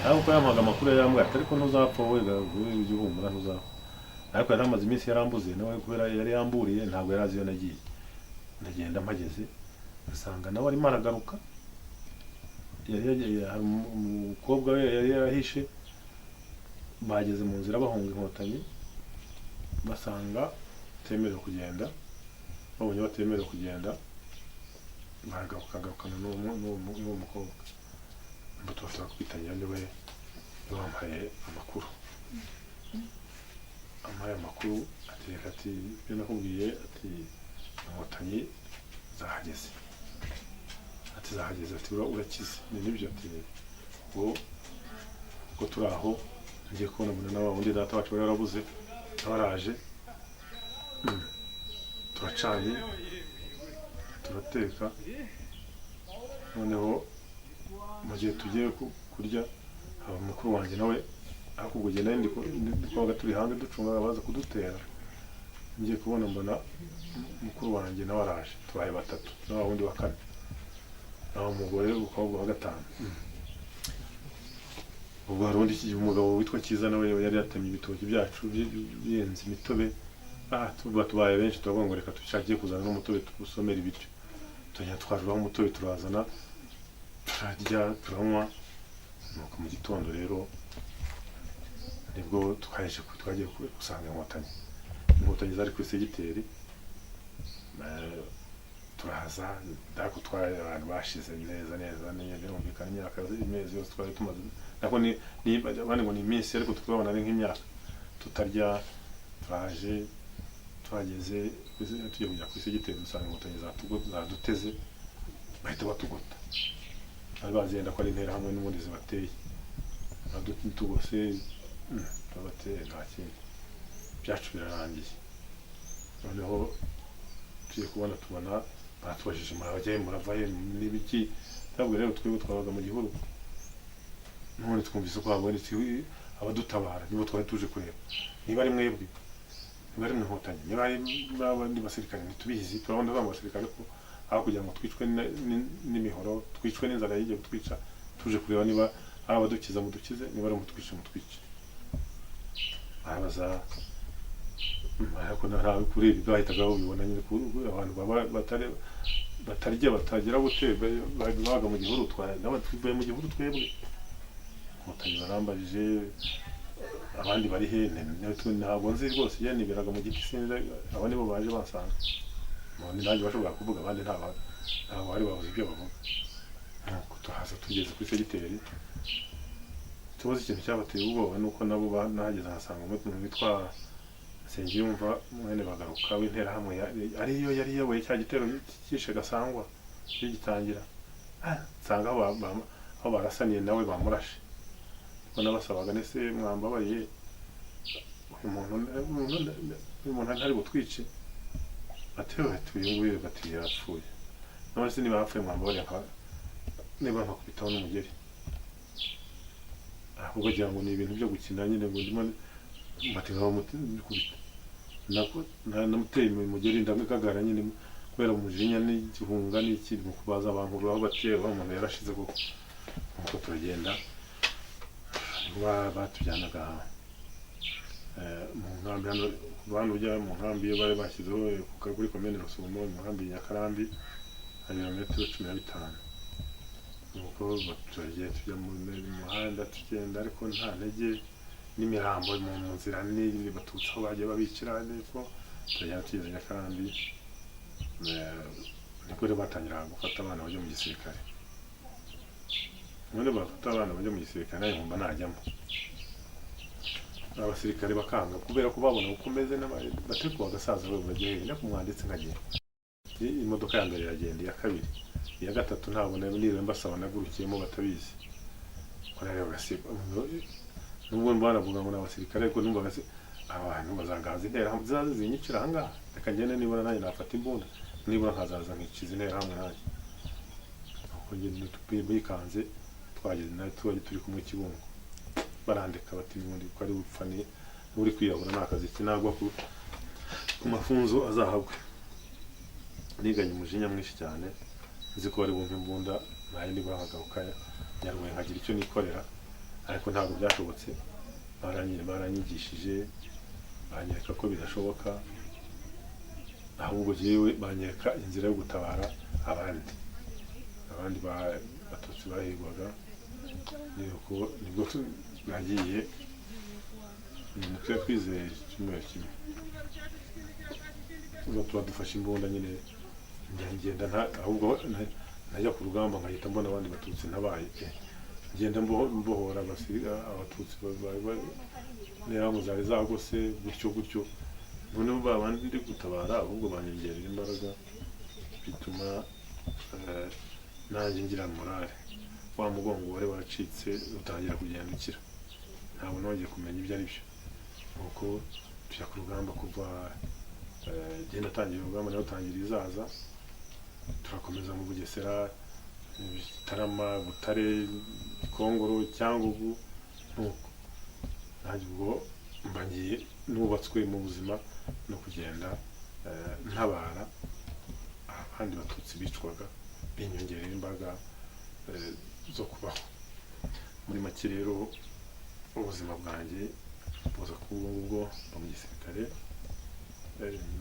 Ariko uko yampaga amakuru yarambwira ati: "Ariko ntuzapfa wowe, wowe ujye uhumura, ntuzapfa." Ariko yari amaze iminsi yarambuze nawe, kubera yari yamburiye, ntabwo yari azi iyo nagiye. Ndagenda mpageze nsanga nawe arimo aragaruka. Yari yagiye, hari umukobwa we yari yarahishe, bageze mu nzira bahunga inkotanyi, basanga batemerewe kugenda. Babonye batemerewe kugenda, baragaruka, agarukana n'uwo mukobwa. Mba tubashobora kwitangira, niwe wampaye amakuru. Ampaye amakuru atereka ati ibyo nakubwiye, ati inkotanyi zahageze, ati zahageze, ati urakize. Ni nibyo, ati ubwo ubwo turi aho, ngiye kubona mbona na wa wundi data wacu wari warabuze nawe araje. Turacanye, turateka. Noneho mu gihe tugiye kurya, haba mukuru wanjye nawe, ariko ubwo gihe nari ndi twabaga turi hanze ducunga abaza kudutera. Ngiye kubona mbona mukuru wanjye nawe araje, tubaye batatu na wa wundi wa kane, naho umugore umukobwa wa gatanu. Ubwo hari undi umugabo witwa Cyiza nawe yari yatemye ibitoki byacu birenze imitobe. Tuba tubaye benshi, turavuga ngo reka tushakiye kuzana n'umutobe tuwusomere ibiryo. Tujya twaruraho umutobe, turazana, turarya, turanywa. Nuko mu gitondo rero nibwo twaje twagiye gusanga inkotanyi. Inkotanyi zari ku isegiteri. Turaza ariko twari abantu bashize neza neza neza, birumvikana imyaka imezi yose twari tumaze, nako ni abandi ngo ni iminsi, ariko tukabona ari nk'imyaka tutarya. Turaje, tuhageze tugiye kujya ku isegiteri, dusanga inkotanyi zaduteze, bahita batugota. Bari bazenda ko ari interahamwe n'ubundi zibateye. Tugose babateye, nta kindi, byacu birarangiye. Noneho tugiye kubona tubona baratubajije: murabajyayo, muravayo, n'ibiki? Ntabwo rero twebwe twabaga mu gihuru, none twumvise ko habonetse abadutabara, nibo twari tuje kureba, niba ari mwebwe, niba ari mwe nkotanyi, niba ari abandi basirikare ntitubizi. Turabona ba basirikare ko aho kugira ngo twicwe n'imihoro, twicwe n'inzara yigiye kutwica, tuje kureba niba ari abadukiza mudukize, niba ari umutwice mutwice. Barabaza, ariko nta kuri ibi bahitaga babibona nyine ko abantu baba batari batarya batagira gute, babaga mu gihuru, nawe tuvuye mu gihuru twebwe. Inkotanyi barambajije: abandi bari he? Ntabwo nzi rwose, njye niberaga mu giti, sinzi, abo nibo baje bansanga. None nanjye bashobora kuvuga, abandi ntabwo bari babuze ibyo bavuga. Nuko tuhaza, tugeze kuri segiteri, tubaze ikintu cyabateye ubwoba, nuko nabo nahageze nkasanga umuntu witwa Nsengiyumva mwene Bagaruka w'interahamwe ariyo yari iyoboye cya gitero cyishe Gasangwa kigitangira. Nsanga aho aho barasaniye nawe bamurashe. Ubwo nabasabaga nese mwambabariye, uyu muntu ntari butwice? Bati bati uyu nguyu, bati yapfuye. None se niba yapfuye, mwambabariye niba nkakubitaho n'umugeri? Ahubwo wagira ngo ni ibintu byo gukina nyine, ngo ndimo bati nkaba mukubita, namuteye umugeri ndagagara nyine kubera umujinya n'igihunga n'iki, mu kubaza abantu aho batiye wa muntu yarashize koko. Nuko turagenda, batujyanaga mu nkambi hano kuva hano ujya mu nkambi iyo bari bashyizeho kuri komine Rusumo, mu nkambi ya Nyakarambi hari ibirometero 15. Nuko turagiye, tujya mu muhanda, tugenda ariko nta ntege, n'imirambo mu nzira ni Batutsi aho bagiye babicira. Niko turagenda tugeze Nyakarambi, nibwo rero batangira gufata abana bajya mu gisirikare. None bafata abana bajya mu gisirikare, nawe nkumva najyamo, abasirikare bakanga kubera ko babona uko umeze batari bagasaza we uragiye hehe? Kumwanditse nkagenda. Imodoka ya mbere iragenda, iya kabiri, iya gatatu, ntabwo niriwe mbasaba, nagurukiyemo batabizi. Ko rero nubwo banavuga ngo ni abasirikare, ariko numvaga se abantu bazangaza interahamwe zizaze zinyicira ahangaha, reka ngende nibura nanjye nafata imbunda, nibura nkazaza nkikiza interahamwe nanjye. Nuko njye bikanze, twageze nawe tuba turi kumwe Kibungo, barandika bati n'ubundi ko ari bupfa ni uri kwiyahura, ni akazi kinagwa ku mafunzo azahabwe. Niganye umujinya mwinshi cyane, nzi ko bari bumve imbunda nayo nibura nkagaruka Nyarubuye nkagira icyo nikorera, ariko ntabwo byashobotse. Baranyigishije, banyereka ko bidashoboka, ahubwo jyewe banyereka inzira yo gutabara abandi Batutsi bahigwaga. Nuko nibwo nagiye twari twizeye icyumweru kimwe, ubwo tuba dufashe imbunda nyine, ngenda ahubwo najya ku rugamba nkahita mbona abandi Batutsi ntabaye. Ngenda mbohora abatutsi interahamwe zari zagose gutyo gutyo. Noneho ba bandi ndi gutabara ahubwo banyongerera imbaraga, bituma nanjye ngira morale. Wa mugongo wari waracitse utangira kugenda ukira, ntabwo nongeye kumenya ibyo ari byo. Nuko tujya ku rugamba kuva genda atangira urugamba, nawe utangira izaza. Turakomeza mu Bugesera, Gitarama, Butare, Gikongoro, Cyangugu. Nuko nanjye ubwo mba ngiye nubatswe mu buzima no kugenda ntabara abandi batutsi bicwaga, binyongerera imbaraga zo kubaho. Muri make rero, ubuzima bwanjye buza kuba ubwo ngubwo. Mba mu gisirikare,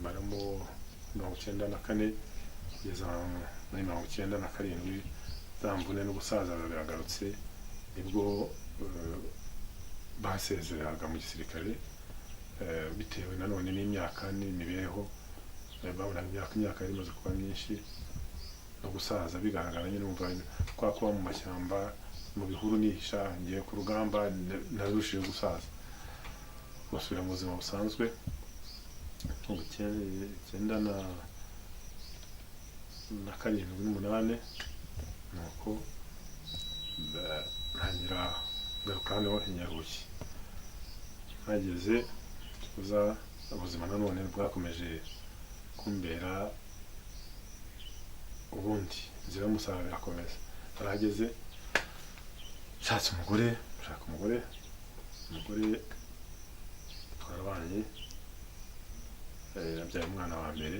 maramo 94 kugeza muri 97. Za mvune n'ubusaza biba biragarutse, nibwo basezeraga mu gisirikare, bitewe nanone n'imyaka n'imibereho. Babonaga imyaka yari imaze kuba myinshi no gusaza bigaragara nyine. Umva, kwa kuba mu mashyamba, mu bihuru nihisha, ngiye ku rugamba narushijeho gusaza, basubira mu buzima busanzwe. 97 n'umunani, nuko ntangira ngaruka hano i Nyarubuye. Hageze kuza ubuzima nanone bwakomeje kumbera ubundi, inzira y'umusaraba irakomeza. Narahageze nshatse umugore, nshaka umugore, umugore twarabanye, yabyaye umwana wa mbere,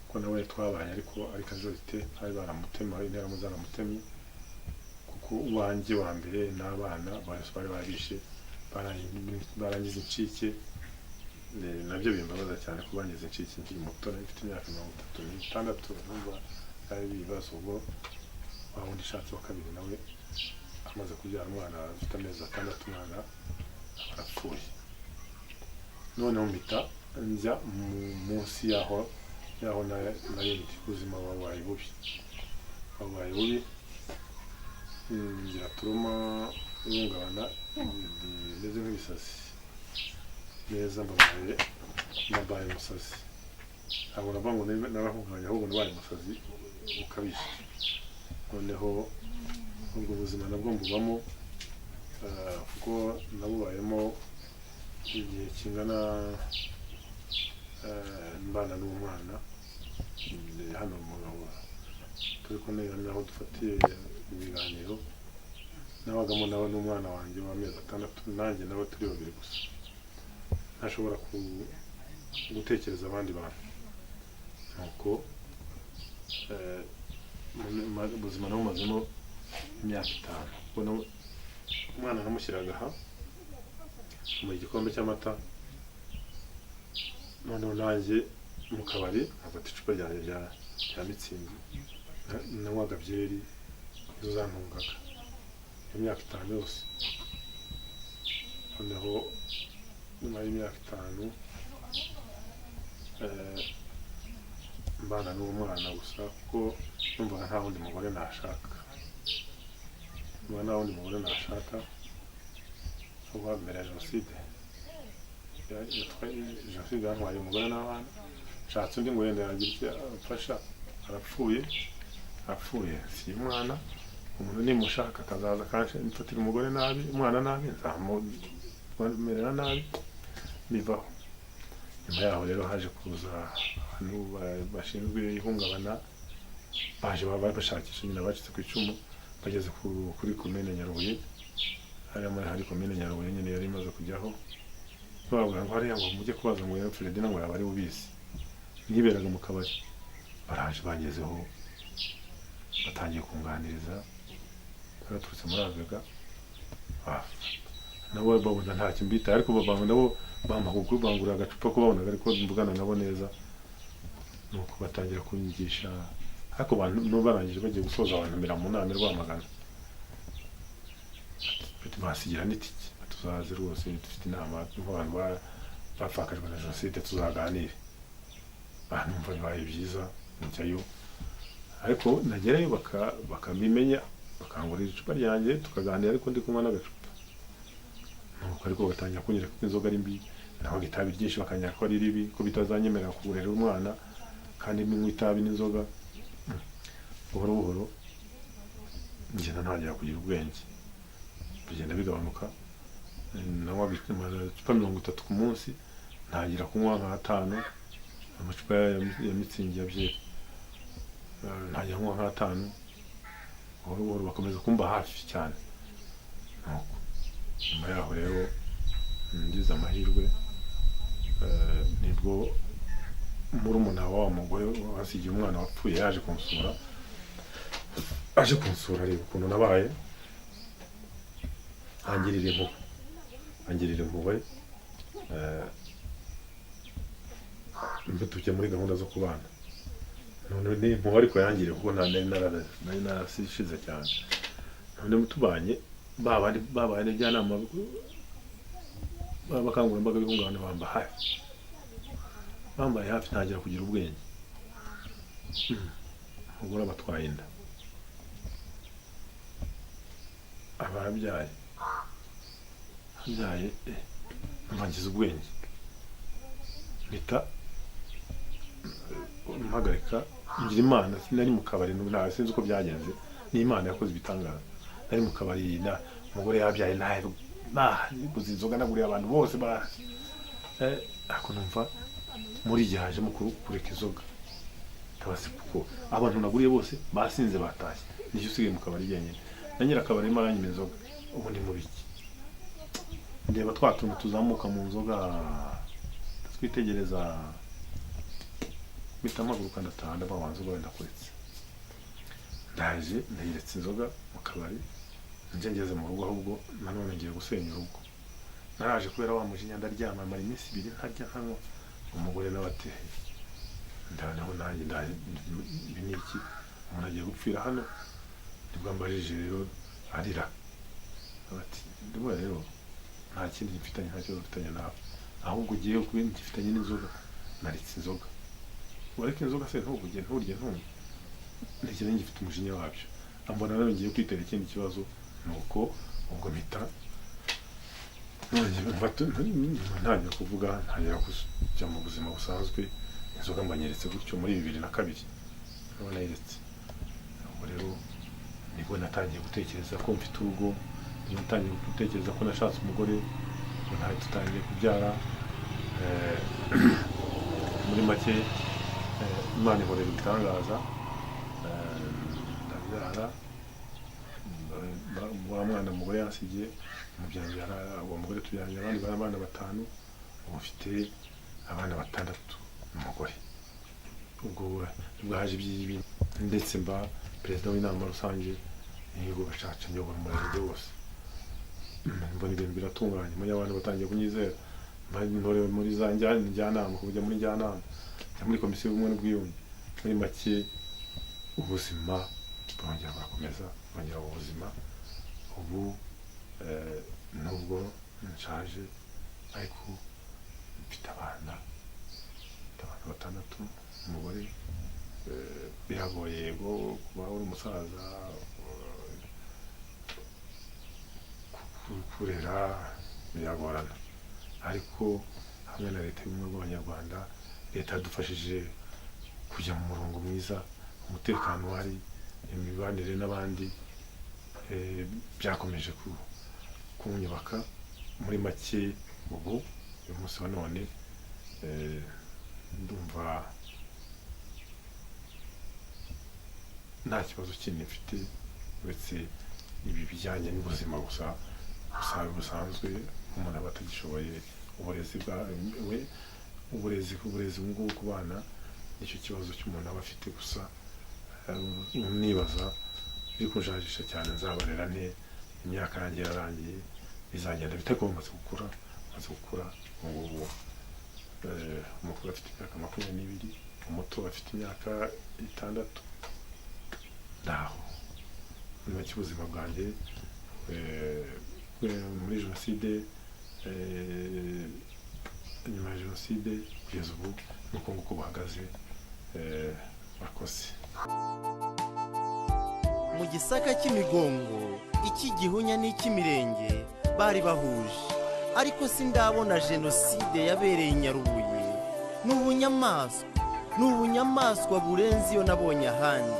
ko nawe twabanye ariko ari casualty, bari baramutema, interahamwe zaramutemye, kuko uwanjye wa mbere n'abana bose bari babishe, barangiza incike. Nabyo bimbabaza cyane ko bangize incike nkiri muto, nari mfite imyaka 36. Numva byari ibibazo. Ubwo wa wundi ishatse wa kabiri nawe amaze kubyara umwana afite amezi 6, umwana arapfuye. Noneho mpita njya munsi yaho nari ndi. Ubuzima bubaye bubi, bubaye bubi. Ngira trauma, ihungabana rimeze nk'ibisazi neza, mbabaye umusazi. Ntabwo navuga ngo narahungabanye, ahubwo nabaye umusazi ukabije. Noneho ubwo buzima nabwo mbubamo, kuko nabubayemo igihe kingana mbana n'umwana. Hano mu turi kumwe naho dufatiye ibiganiro, nabagamo nawe n'umwana wanjye w'amezi 6, nanjye nawe turi babiri gusa, ntashobora gutekereza abandi bantu. Nuko ubuzima nabumazemo imyaka 5. Ubwo umwana namushyiraga aha mu igikombe cy'amata, noneho nanjye mu kabari nkafata icupa ryanjye rya Mützig, nanywaga byeri, nizo zantungaga iyo myaka 5 yose. Noneho nyuma y'imyaka 5 mbana n'uwo mwana gusa, kuko numvaga nta wundi mugore nashaka, numvaga nta wundi mugore nashaka kuva mbere ya jenoside. Jenoside yantwaye umugore n'abana. Nshatse undi ngo wenda yagira icyo amfasha, arapfuye, arapfuye si umwana. Umuntu nimushaka akazaza akamfatira umugore nabi, umwana nabi, nzamumerera nabi, bivaho. Nyuma yaho rero haje kuza abantu bashinzwe ihungabana, baje baba bashakisha nyina bacitse ku icumu. Bageze kuri komine Nyarubuye, hariya muri hari komine Nyarubuye nyine yari imaze kujyaho, bababwira ngo hariya ngo mujye kubaza ngo Ferdinand ngo yaba ari ubizi, niberaga mu kabari. Baraje bangezeho, batangiye kunganiriza, baturutse muri AVEGA. Nabo babona ntacyo mbitaye, ariko nabo bampa bangurira agacupa ko babonaga ariko mvugana nabo neza. Nuko batangira kunyigisha, ariko abantu no barangije bagiye gusoza bantumira mu nama i Rwamagana. Bati basigira n'itike, tuzaze rwose dufite inama nk'abantu bapfakajwe na jenoside, tuzaganire. Numva bibaye byiza, njyayo, ariko nagerayo bakabimenya. Bakangurira icupa ryanjye tukaganira, ariko ndi kunywa n'agacupa. Nuko ariko batangira kunyereka ko inzoga ari mbi, naho itabi ryinshi bakanyereka ko ari ribi, ko bitazanyemerera kurera umwana kandi ninywa itabi n'inzoga. Buhoro buhoro ngenda ntangira kugira ubwenge, bigenda bigabanuka. Nanywaga amacupa 30 ku munsi, ntangira kunywa nk'atanu, amacupa ya mitsingi ya byeri. Ntangira kunywa nk'atanu. Buhoro buhoro bakomeza kumba hafi cyane. Nuko nyuma yaho rero ngize amahirwe, nibwo murumuna wa mugore wasigiye umwana wapfuye yaje kunsura. Aje kunsura areba ukuntu nabaye, angirira impuhwe, angirira impuhwe. Mbe tujya muri gahunda zo kubana. None ni impuhwe ariko yangiriye, kuko nta nari narashize cyane. None tubanye, babandi babaye njyanama b'abakangurambaga b'ihungabana bamba hafi, bambaye hafi, ntangira kugira ubwenge. Umugore abatwaye inda, abarabyaye, abyaye, mba ngize ubwenge, mpita mpagarika. Ngira Imana nari mu kabari, nta sinzi uko byagenze, ni Imana yakoze ibitangaza. Nari mu kabari na umugore yabyaye, naguze inzoga, naguriye abantu bose ba ariko numva muri igihe hajemo kureka inzoga. Ndabase kuko abantu naguriye bose basinze batashye, nicyo usigaye mu kabari jyenyine, na nyirakabari arimo aranyima inzoga. Ubu ni mu biki? Ndeba twa tuntu tuzamuka mu nzoga, twitegereza, mpita mpaguruka ndataha. Ndavuga wa nzoga wenda kuretse, ndaje ndayiretse inzoga mu kabari, nje ngeze mu rugo ahubwo nanone ngiye gusenya urugo. Naraje kubera wa mujinya, ndaryama, mara iminsi 2 ntarya ntanywa. Umugore nawe ati ndanaho nanjye ibi ni iki, umuntu agiye gupfira hano. Nibwo ambajije rero arira ati ndabona rero nta kindi mfitanye, nta kibazo mfitanye nawe, ahubwo ugiye kuba ngifitanye n'inzoga. Naretse inzoga, wareka inzoga se ntuvuge nturye ntunywe, ntekereza ngifite umujinya wabyo, ambona nawe ngiye kwitera ikindi kibazo. Nuko ubwo mpita ntangira kuvuga, ntangira kujya mu buzima busanzwe. Inzoga mbanyeretse gutyo muri 2002 nabwo nayiretse. Ubwo rero nibwo natangiye gutekereza ko mfite urugo, nibwo natangiye gutekereza ko nashatse umugore, tutangiye kubyara. Muri make Imana ihorera ibitangaza. Ndabyara wa mwana umugore yansigiye, umubyara uwo mugore tubyaranye abandi bana 5, ubu mfite abana 6 n'umugore. Ubwo nibwo haje iby'ibi, ndetse mba perezida w'inama rusange y'igihugu gacaca, nyobora umurenge wose. Mbona ibintu biratunganye, muri abantu batangiye kunyizera, ntorewe muri za njyanama, kujya muri njyanama, njya muri komisiyo y'ubumwe n'ubwiyunge. Muri make ubuzima bwongera burakomeza, bwongera ubuzima. Ubu nubwo nshaje ariko mfite abana, mfite abana 6, umugore. Biragoye yego kuba uri umusaza, kurera biragorana, ariko hamwe na leta y'ubumwe bw'Abanyarwanda, leta yadufashije kujya mu murongo mwiza, umutekano wari, imibanire n'abandi, byakomeje kunyubaka. Muri make ubu uyu munsi wa none ndumva nta kibazo kindi mfite uretse ibi bijyanye n'ubuzima gusa busanzwe umuntu aba atagishoboye. Uburezi uburezi ubu ngubu ku bana nicyo kibazo cy'umuntu aba afite gusa. Nibaza biri kunjajisha cyane, nzabarera nte? Imyaka yanjye yararangiye, bizagenda bite? Ko bamaze gukura, bamaze gukura ubu ngubu. Umukuru afite imyaka 22, umuto afite imyaka 6. Ndaho muri make ubuzima bwanjye muri jenoside, nyuma ya jenoside kugeza ubu nuko nguko buhagaze. Murakoze. Mu Gisaka cy'Imigongo, icy'Igihunya n'icy'Imirenge bari bahuje, ariko sindabona jenoside yabereye i Nyarubuye. Ni ubunyamaswa, ni ubunyamaswa burenze iyo nabonye ahandi.